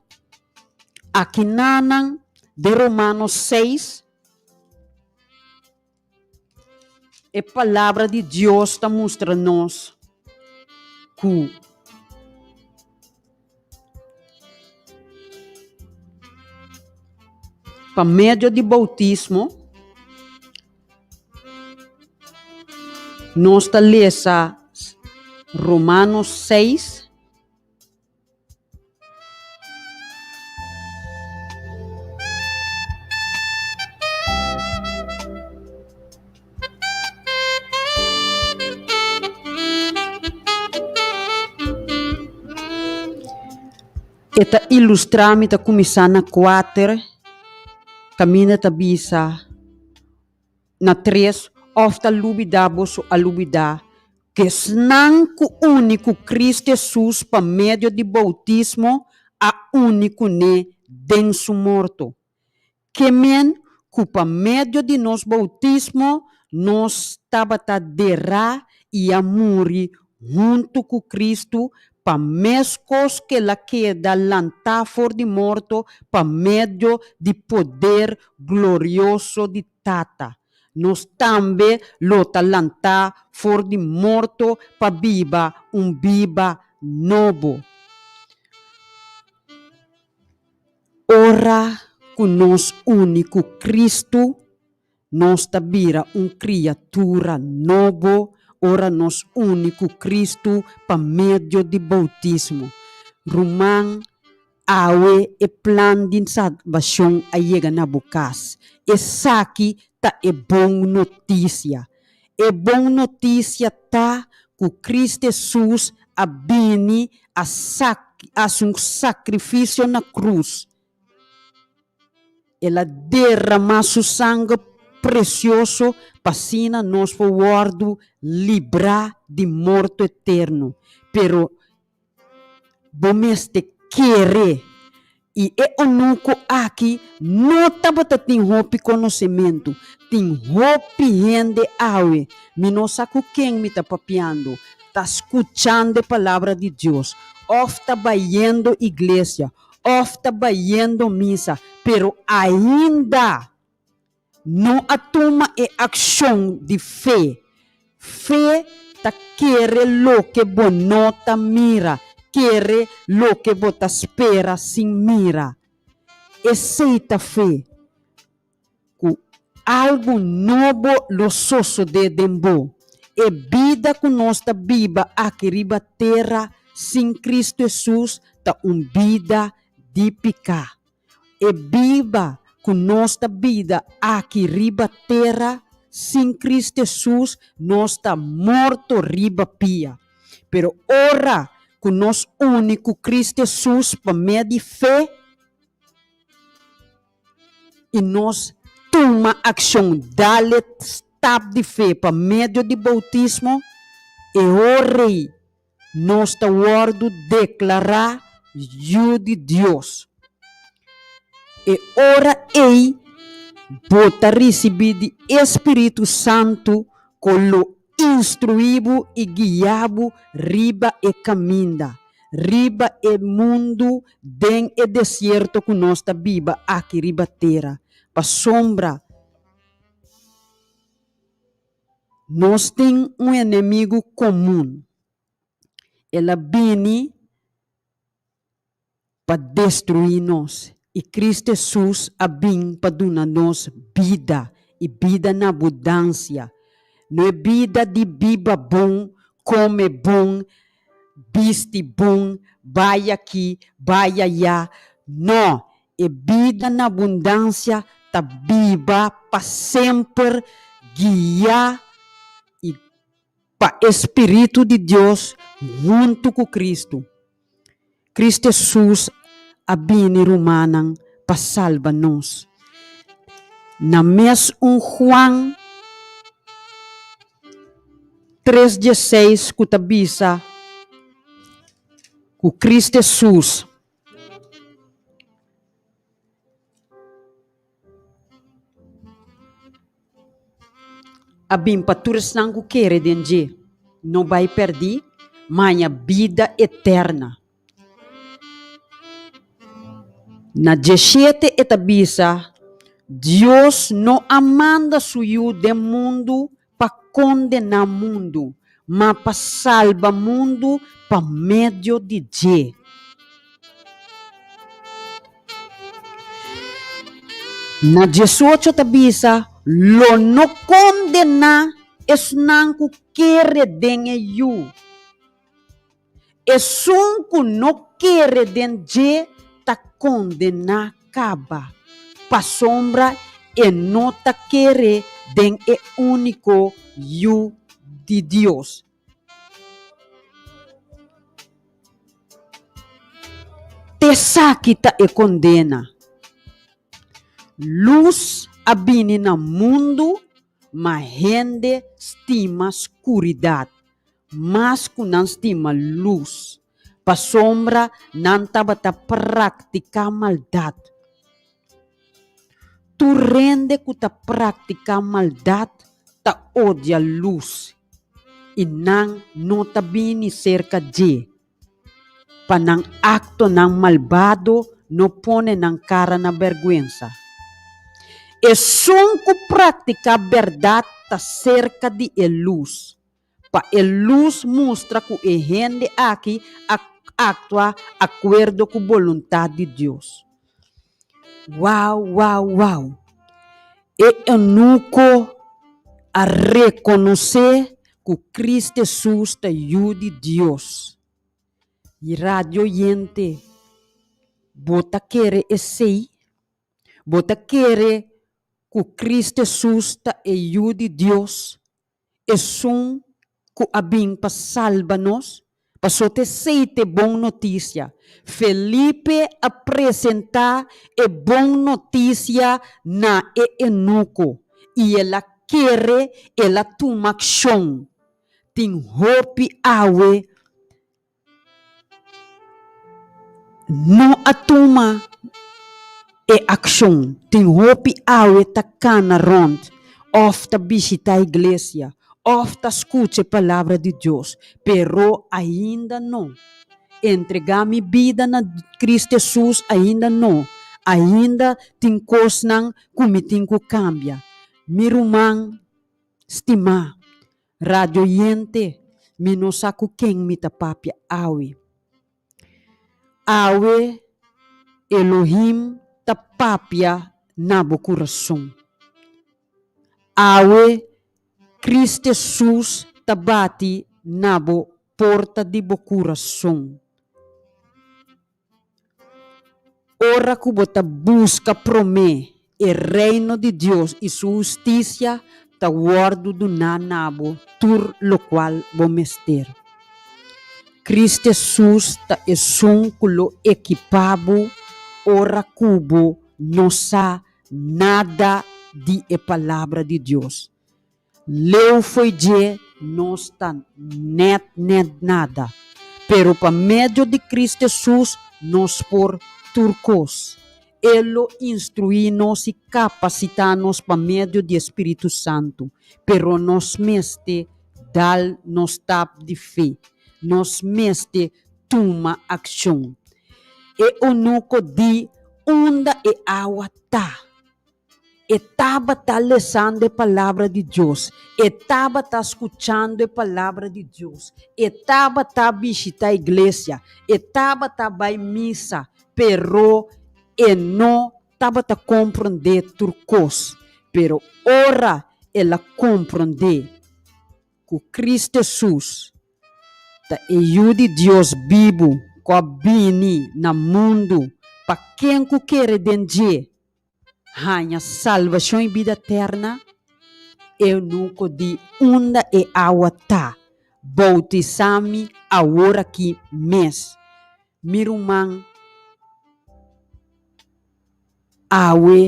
Akinanan den Romanos seis, e Palabra di Dios ta mustra nos ku pa medio di boutismo nos ta lesa Romanos seis. E ta ilustrá mi ta kuminsá na kuater kaminda ta bisa. Na tres, òf ta lubidá boso a lubidá ku esnan ku uni ku Kristu Hesus pa medio di boutismo a uni kuné den su morto. Ke men ku pa medio di nos boutismo nos tabata derá i a muri huntu ku Kristu pa meskos ku el a keda lantá for di morto pa medio di poder glorioso di Tata, nos tambe lo ta lantá for di morto pa biba un biba nobo. Ora ku nos uni ku Kristu, nos ta bira un kriatura nobo ora nos uni ku Kristu pa medio di boutismo. Ruman, awe e plan di salbashon a yega na bo kas. Esaki ta e bon notisia. E bon notisia ta ku Kristu Hesus a bini a hasi un sakrifisio na krus. El a derramá su sanger presioso pa asina nos por wòrdu librá di morto eterno. Pero bo mester kere. I e onuko aki no tabata tin hopi konosementu. Tin hopi hende awe, mi no sa ku ken mi ta papiando, ta skuchando e palabra di Dios òf ta bayendo iglesia òf ta bayendo misa, pero ainda no a tuma e akshon di fe. Fe ta kere loke bo no ta mira, kere loke bo ta spera sin mira. Esei ta fe, ku algu nobo lo sosodé den bo. E bida ku nos ta biba aki riba tera sin Kristu Hesus ta un bida di piká. E biba ku nos ta bida aki riba tera sin Kristu Hesus nos ta morto riba pia. Pero ora ku nos uni ku Kristu Hesus pa medio di fe i nos tuma akshon dale stap di fe pa medio di boutismo, e ora ei Nos ta wòrdu deklará yu di Dios. E ora ei bo ta risibí di e Spiritu Santu ku lo instruí bo i guiá bo riba e kaminda, riba e mundu den e desierto ku nos ta biba aki riba tera. Pasobra. Nos tin un enemigu komun. El a bini pa destruí nos, i Kristu Hesus a bin pa duna nos bida, i bida na abundansia. No e bida di biba bon, kome bon, bisti bon, bai aki, bai ayá. No, E bida na abundansia ta biba pa semper guiá i pa e spiritu di Dios huntu ku Kristu. Kristu Hesus a bini rumannan pa salba nos. Na mes un Juan tres dieseis ku ta bisa ku Kristu Hesus. a bin pa tur esnan ku kere den dje no bai pèrdí, ma haña bida eterna. Na dieshete e ta bisa, Dios no a manda su Yu den mundu pa kondená mundu, ma pa salba mundu pa medio di dje. Na diesocho ta bisa, Lo no kondená esnan ku kere den e Yu. Esun ku no kere den dje ta kondená kaba, pasobra e no ta kere den e úniko Yu di Dios. T'esaki ta e kondena, Lus a bini na mundu, ma hende stima skuridat mas ku nan stima lus, pasobra nan tabata praktiká maldat. Tur hende ku ta praktiká maldat ta odia lus, i nan no ta bini serka dje, pa nan aktonan malbado no pone nan kara na bèrgwensa. Esun ku praktiká bèrdat ta serka di e lus, Pa e lus mustra ku e hende aki a aktua akuerdo ku boluntat di Dios. Wow, wow, wow! E eunuko a rekonosé ku Kristu Hesus ta Yu di Dios. Radio oyente, bo ta kere esei? Bo ta kere ku Kristu Hesus ta e Yu di Dios? Esun ku a bin pa salba nos, paso t'esei t'e bon notisia. Felipe a presentá e bon notisia na e enuko, i el a kere, el a tuma akshon. Tin hopi awe No a tuma e akshon. Tin hopi awe ta kana rònt òf ta bishitá iglesia òf ta skucha e Palabra di Dios, pero ainda no entregá mi bida na Cristo Hesus, ainda no. Ainda tin kosnan ku mi tin ku kambia. Mi ruman stimá, Radio oyente, mi no sa ku ken mi ta papia awe. Awe Elohim ta papia na bo kurason. Awe Cristo Hesus ta bati na bo porta di bo kurason. Ora ku bo ta buska promé e Reino di Dios i su hustisia, ta wòrdu duná na bo tur lokual bo mester. Kristu Hesus ta esun ku lo ekipá bo ora ku bo no sa nada di e Palabra di Dios. Leu fo'i dje nos ta nèt nèt nada, pero pa medio di Cristo Hesus nos por tur kos. E lo instruí nos i kapasitá nos pa medio di e Spiritu Santu, pero nos mester dal nos stap di fe. Nos mester tuma akshon. E eunuko di, Unda e awa ta? E tabata lesando e Palabra di Dios. E tabata skuchando e Palabra di Dios. E tabata bishitá iglesia. E tabata bai misa. Pero e no tabata komprondé tur kos. Pero ora el a komprondé ku Kristu Hesus ta e Yu di Dios bibu ku a bini na mundu pa ken ku kere den dje, haña salbashon i bida eterna, eunuko di unda e awa ta, boutisá mi awor aki mes. Mi ruman, awe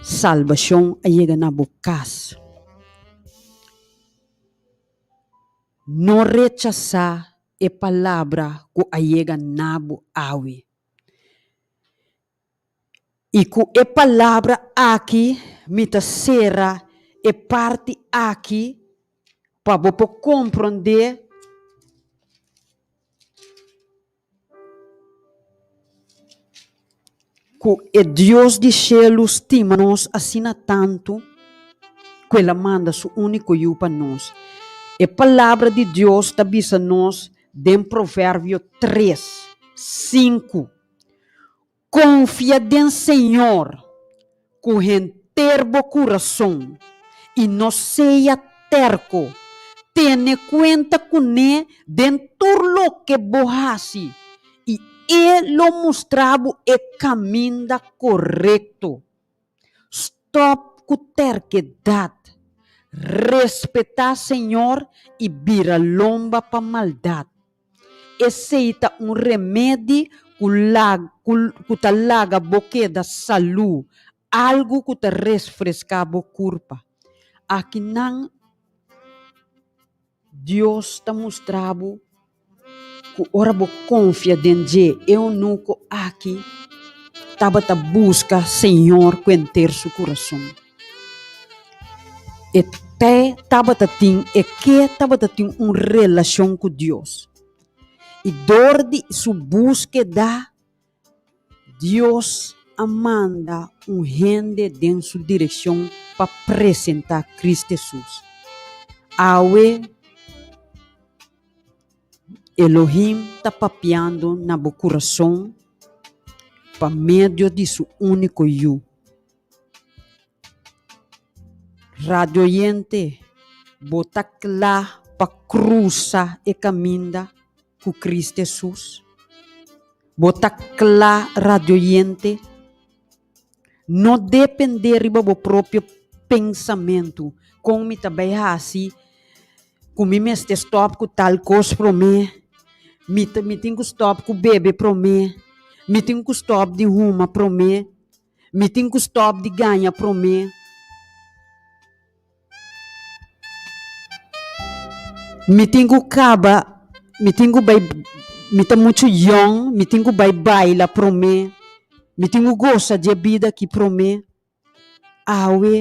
salbashon a yega na bo kas. No rechasá e palabra ku a yega na bo awe. I ku e palabra aki mi ta sera E parti aki pa bo por komprondé ku e Dios di shelu stima nos asina tantu ku el a manda su úniko Yu pa nos. E Palabra di Dios ta bisa nos den Proverbio tres, sinku, Konfia den Señor ku henter bo kurason i no sea terko. Tene kuenta kuné den tur loke bo hasi i e lo mustra bo e kaminda korekto. Stòp ku terkedat. Respetá Señor i bira lomba pa maldat. Esei ta un remedi ku ku ta laga bo keda salú, algu ku ta resfreská bo kurpa. Akinan Dios ta mustra bo ku ora bo konfia den dje, e eunuko aki tabata buska Señor ku henter su kurason. E te tabata tin, e ke tabata tin un relashon ku Dios. I dor di su búskeda, Dios a manda un hende den su direkshon pa presentá Kristu Hesus. Awe, Elohim ta papiando na bo kurason pa medio di su úniko Yu. Radio oyente, bo ta kla pa krusa e kaminda ku Kristu Hesus? Bo ta kla, radio oyente? No dependé riba bo propio pensamentu, kon mi ta bai hasi ku mi mester stòp ku tal kos promé, mi ta mi tin ku stòp ku bebe promé, mi tin ku stòp di huma promé. Mi tin ku stòp di gaña promé. Mi tin ku kaba, mi tin ku bai, mi ta muchu yòn, mi tin ku bai baila promé. Mi tin ku gosa di e bida aki promé. Awe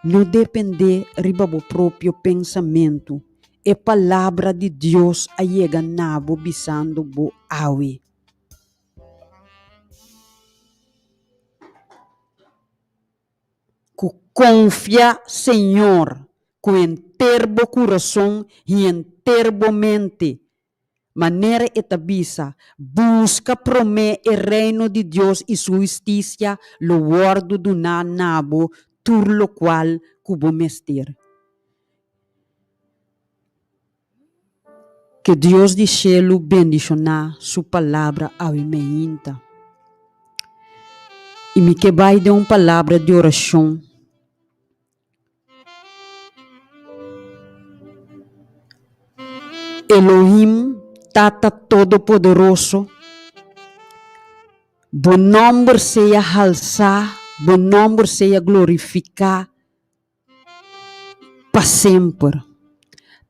no dependé riba bo propio pensamentu. E Palabra di Dios a yega na bo bisando bo awe. Ku konfia Señor ku henter bo kurason i henter bo mente, manera e ta bisa, Buska promé e reino di Dios i su hustisia, lo wòrdu duná na bo tur lokual ku bo mester. Ke Dios di shelu bendishoná su palabra awe meinta. I mi ke bai den un palabra di orashon. Elohim, Tata Todopoderoso, Bo nòmber sea halsá, Bo nòmber sea glorifiká. Pa semper.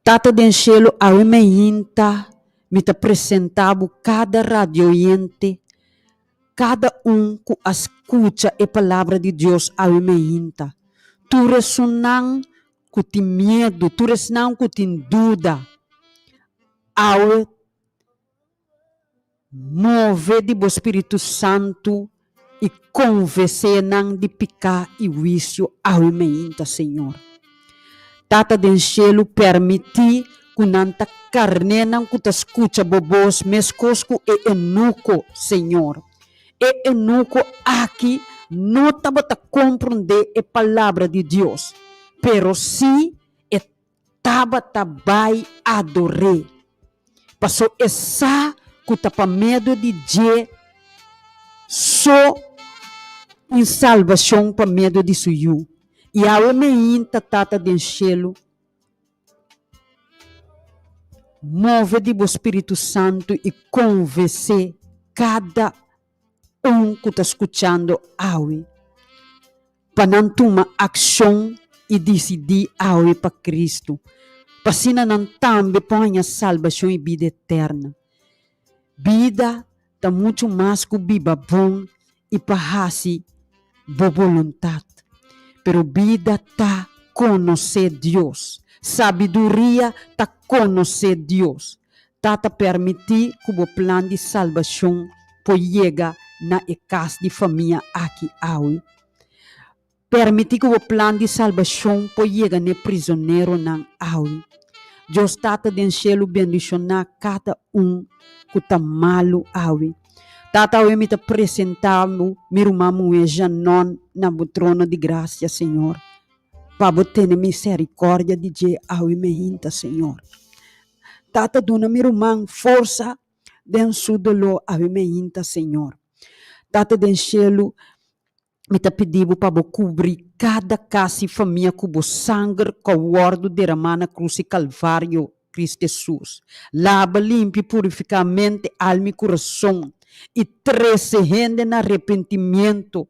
Tata den shelu awe meinta mi ta presenta bo kada radioyente, kada un ku a skucha e palabra di Dios awe meinta. Tur esunnan ku tin miedu, tur esnan ku tin duda, awe Move di bo Spiritu Santu i konvesé nan di piká i huisio awe meinta, Señor. Tata den shelu, permití ku nan ta karnénan ku ta skucha bo bos meskos ku e eunuko, Señor. E eunuko aki no tabata komprondé e Palabra di Dios, pero sí e tabata bai ador'é, paso e sa ku ta pa medio di dje so tin salbashon pa medio di su Yu. I awe meinta Tata den shelu, move di bo Spiritu Santu i konvesé kada un ku ta skuchando awe pa nan tuma akshon i disidí awe pa Kristu, pa asina nan tambe por haña salbashon i bida eterna. Bida ta muchu mas ku biba bon i pa hasi bo boluntat, pero bida ta. konosé Dios. Sabiduria ta konosé Dios. Tata permití ku bo plan di salbashon por yega na e kas di famia aki awe. Permití ku bo plan di salbashon por yega n'e prizoneronan awe. Dios Tata den shelu bendishoná kada un ku ta malu awe. Tata awe mi ta presentá bo mi ruman muhé Janon na bo trono di grasia, Señor. Pa bo tene miserikòrdia di dje awe mehinta, Señor. Tata duna mi ruman forsa den su doló awe mehinta, Señor. Tata den shelu Mi ta pidi bo pa bo kubri kada kas i famia ku bo sanger ku a wòrdu deramá na krus di Kalvario, Kristu Hesus. Laba, limpia i purifiká mente, alma i kurason, i trese hende na arepentimiento.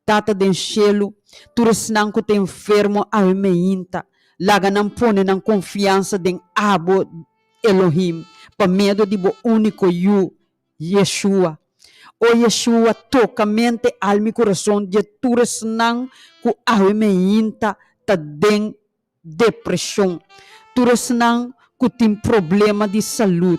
Tata den shelu, tur esnan ku ta enfermo awe meinta, laga nan pone nan konfiansa den abo, Elohim, pa medio di bo úniko Yu, Yeshua. O Yeshua, toka mente, alma i kurason di e tur esnan ku awe meinta ta den depreshon, tur esnan ku tin problema di salud,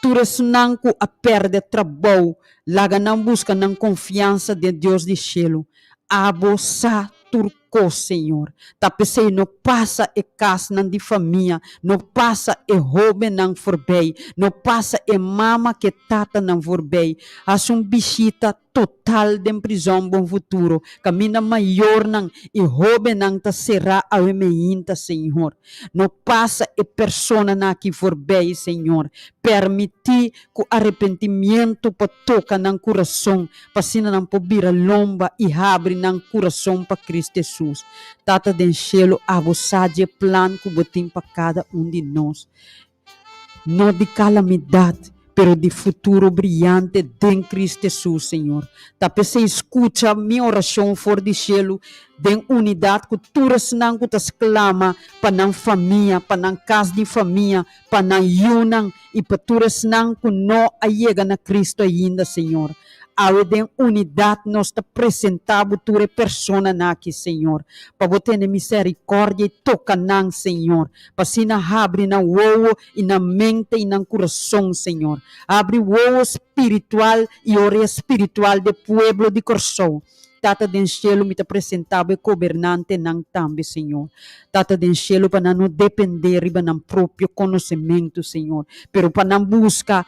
tur esnan ku a pèrdè trabou, laga nan buska nan konfiansa den Dios di shelu. Abo sa tur kos, Señor. Ta p'esei no pasa e kasnan di famia, no pasa e hóbennan forbei, no pasa e mama ku e tatanan forbei. Hasi un bishita total den prizòn Bon Futuro, kaminda mayornan i hóbennan ta será awe meinta, Señor. No pasa e personanan aki forbei, Señor. Permití ku arepentimiento pa toka nan kurason, pa asina nan por bira lomba i habri nan kurason pa Cristo Hesus. Tata den shelu, abo sa dje plan ku bo tin pa kada un di nos, no di kalamidat, pero di futuro briyante den Cristo Hesus, Señor. Ta p'esei skucha mi orashon for di shelu den unidat ku tur esnan ku ta sklama pa nan famia, pa nan kas di famia, pa nan yunan i pa tur esnan ku no a yega na Cristo ainda, Señor. Awe den unidat nos ta presentá Bo tur e personanan aki, Señor, pa Bo tene miserikòrdia i toka nan, Señor, pa asina habri nan wowo i nan mente i nan kurason, Señor. Habri wowo spiritual i orea spiritual di e pueblo di Kòrsou. Tata den shelu, mi ta presentá bo e gobernantenan tambe, Señor. Tata den shelu, pa nan no dependé riba nan propio konosementu, Señor, pero pa nan buska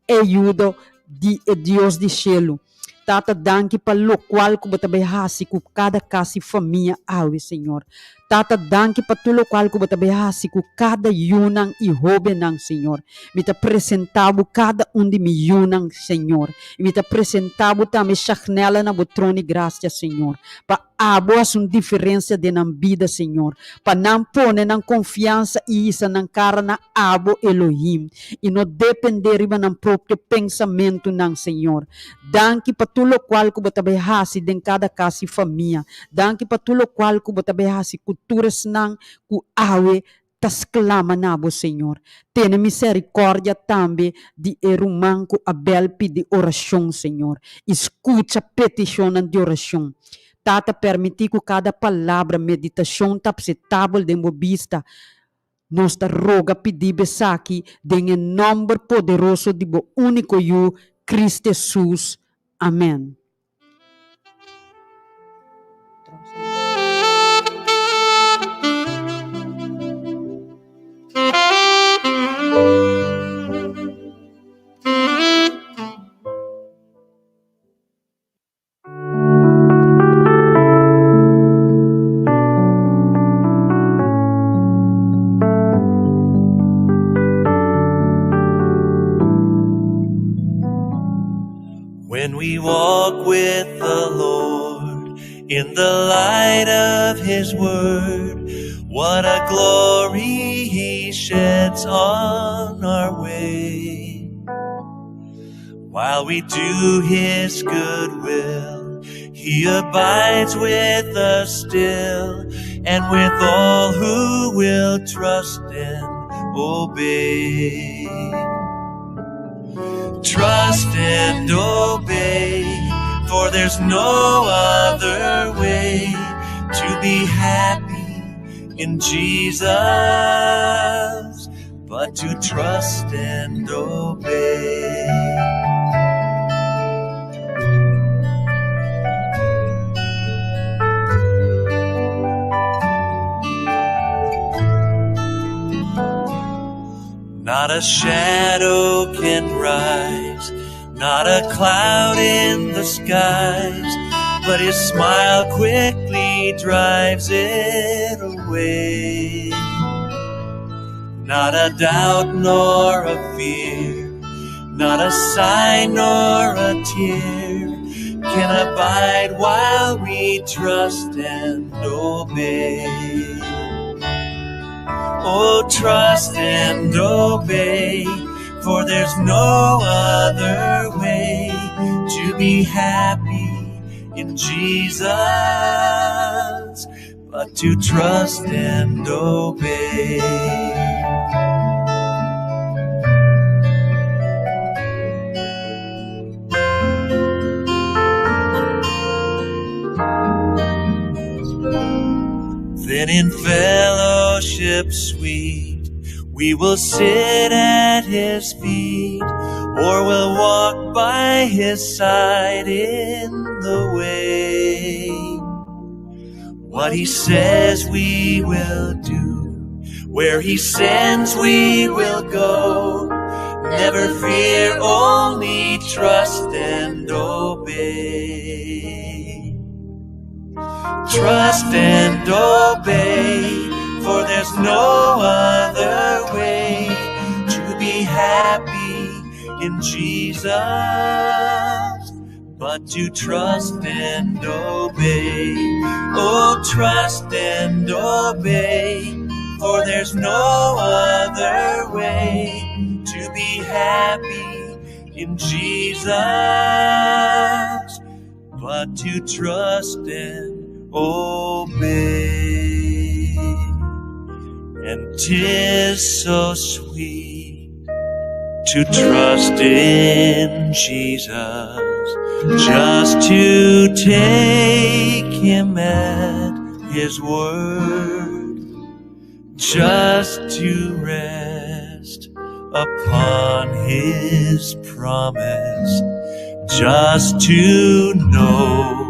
e ayudo di e Dios di shelu. Tata, danki pa lokual ku bo ta bai hasi ku kada kas i famia awe, Señor. Tata, danki pa tur lokual ku bo ta bai hasi ku kada yunan i hóbennan, Señor. Mi ta presentá bo kada un di mi yunan, Señor. I mi ta presentá bo tambe Shagnella na bo trono di grasia, Señor. Pa abo hasi un diferensia den nan bida, Señor. Pa nan pone nan konfiansa i hisa nan kara na abo, Elohim, i no dependé riba nan propio pensamentunan, Señor. Danki pa tur lokual ku bo ta bai hasi den kada kas i famia. Danki pa tur lokual ku bo ta bai hasi ku tur esnan ku awe ta sklama na bo, Señor. Tene miserikòrdia tambe di e ruman ku a bèl pidi orashon, Señor, i skucha petishonnan di orashon. Tata, permití ku kada palabra, meditashon ta apsetabel den bo bista. Nos ta roga pidi bo esaki den e nòmber poderoso di bo úniko Yu, Cristo Hesus. Amèn. When we walk with the Lord in the light of His Word, what a glory He sheds on our way. While we do His good will, He abides with us still, and with all who will trust and obey. Trust and obey, for there's no other way to be happy. in Jesus but to trust and obey. Not a shadow can rise, not a cloud in the skies, but his smile quickly drives it away. Not a doubt nor a fear, not a sigh nor a tear can abide while we trust and obey. Oh, trust and obey, for there's no other way to be happy in Jesus but to trust and obey. Then in fellowship sweet, we will sit at his feet, or we'll walk by his side in the way. What he says we will do, where he sends we will go. Never fear, only trust and obey. Trust and obey, for there's no other way to be happy in Jesus but to trust and obey. Oh, trust and obey, for there's no other way to be happy in Jesus but to trust and obey. And 'tis so sweet to trust in Jesus, just to take him at his word, just to rest upon his promise, just to know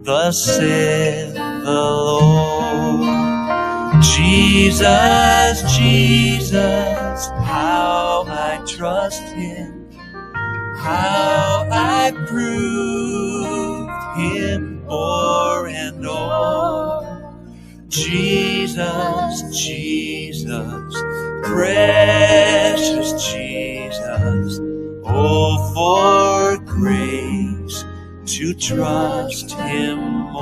thus saith the Lord. Jesus, Jesus, how I trust him, how I proved him o'er and o'er. Jesus, Jesus, precious Jesus, oh, for grace to trust him.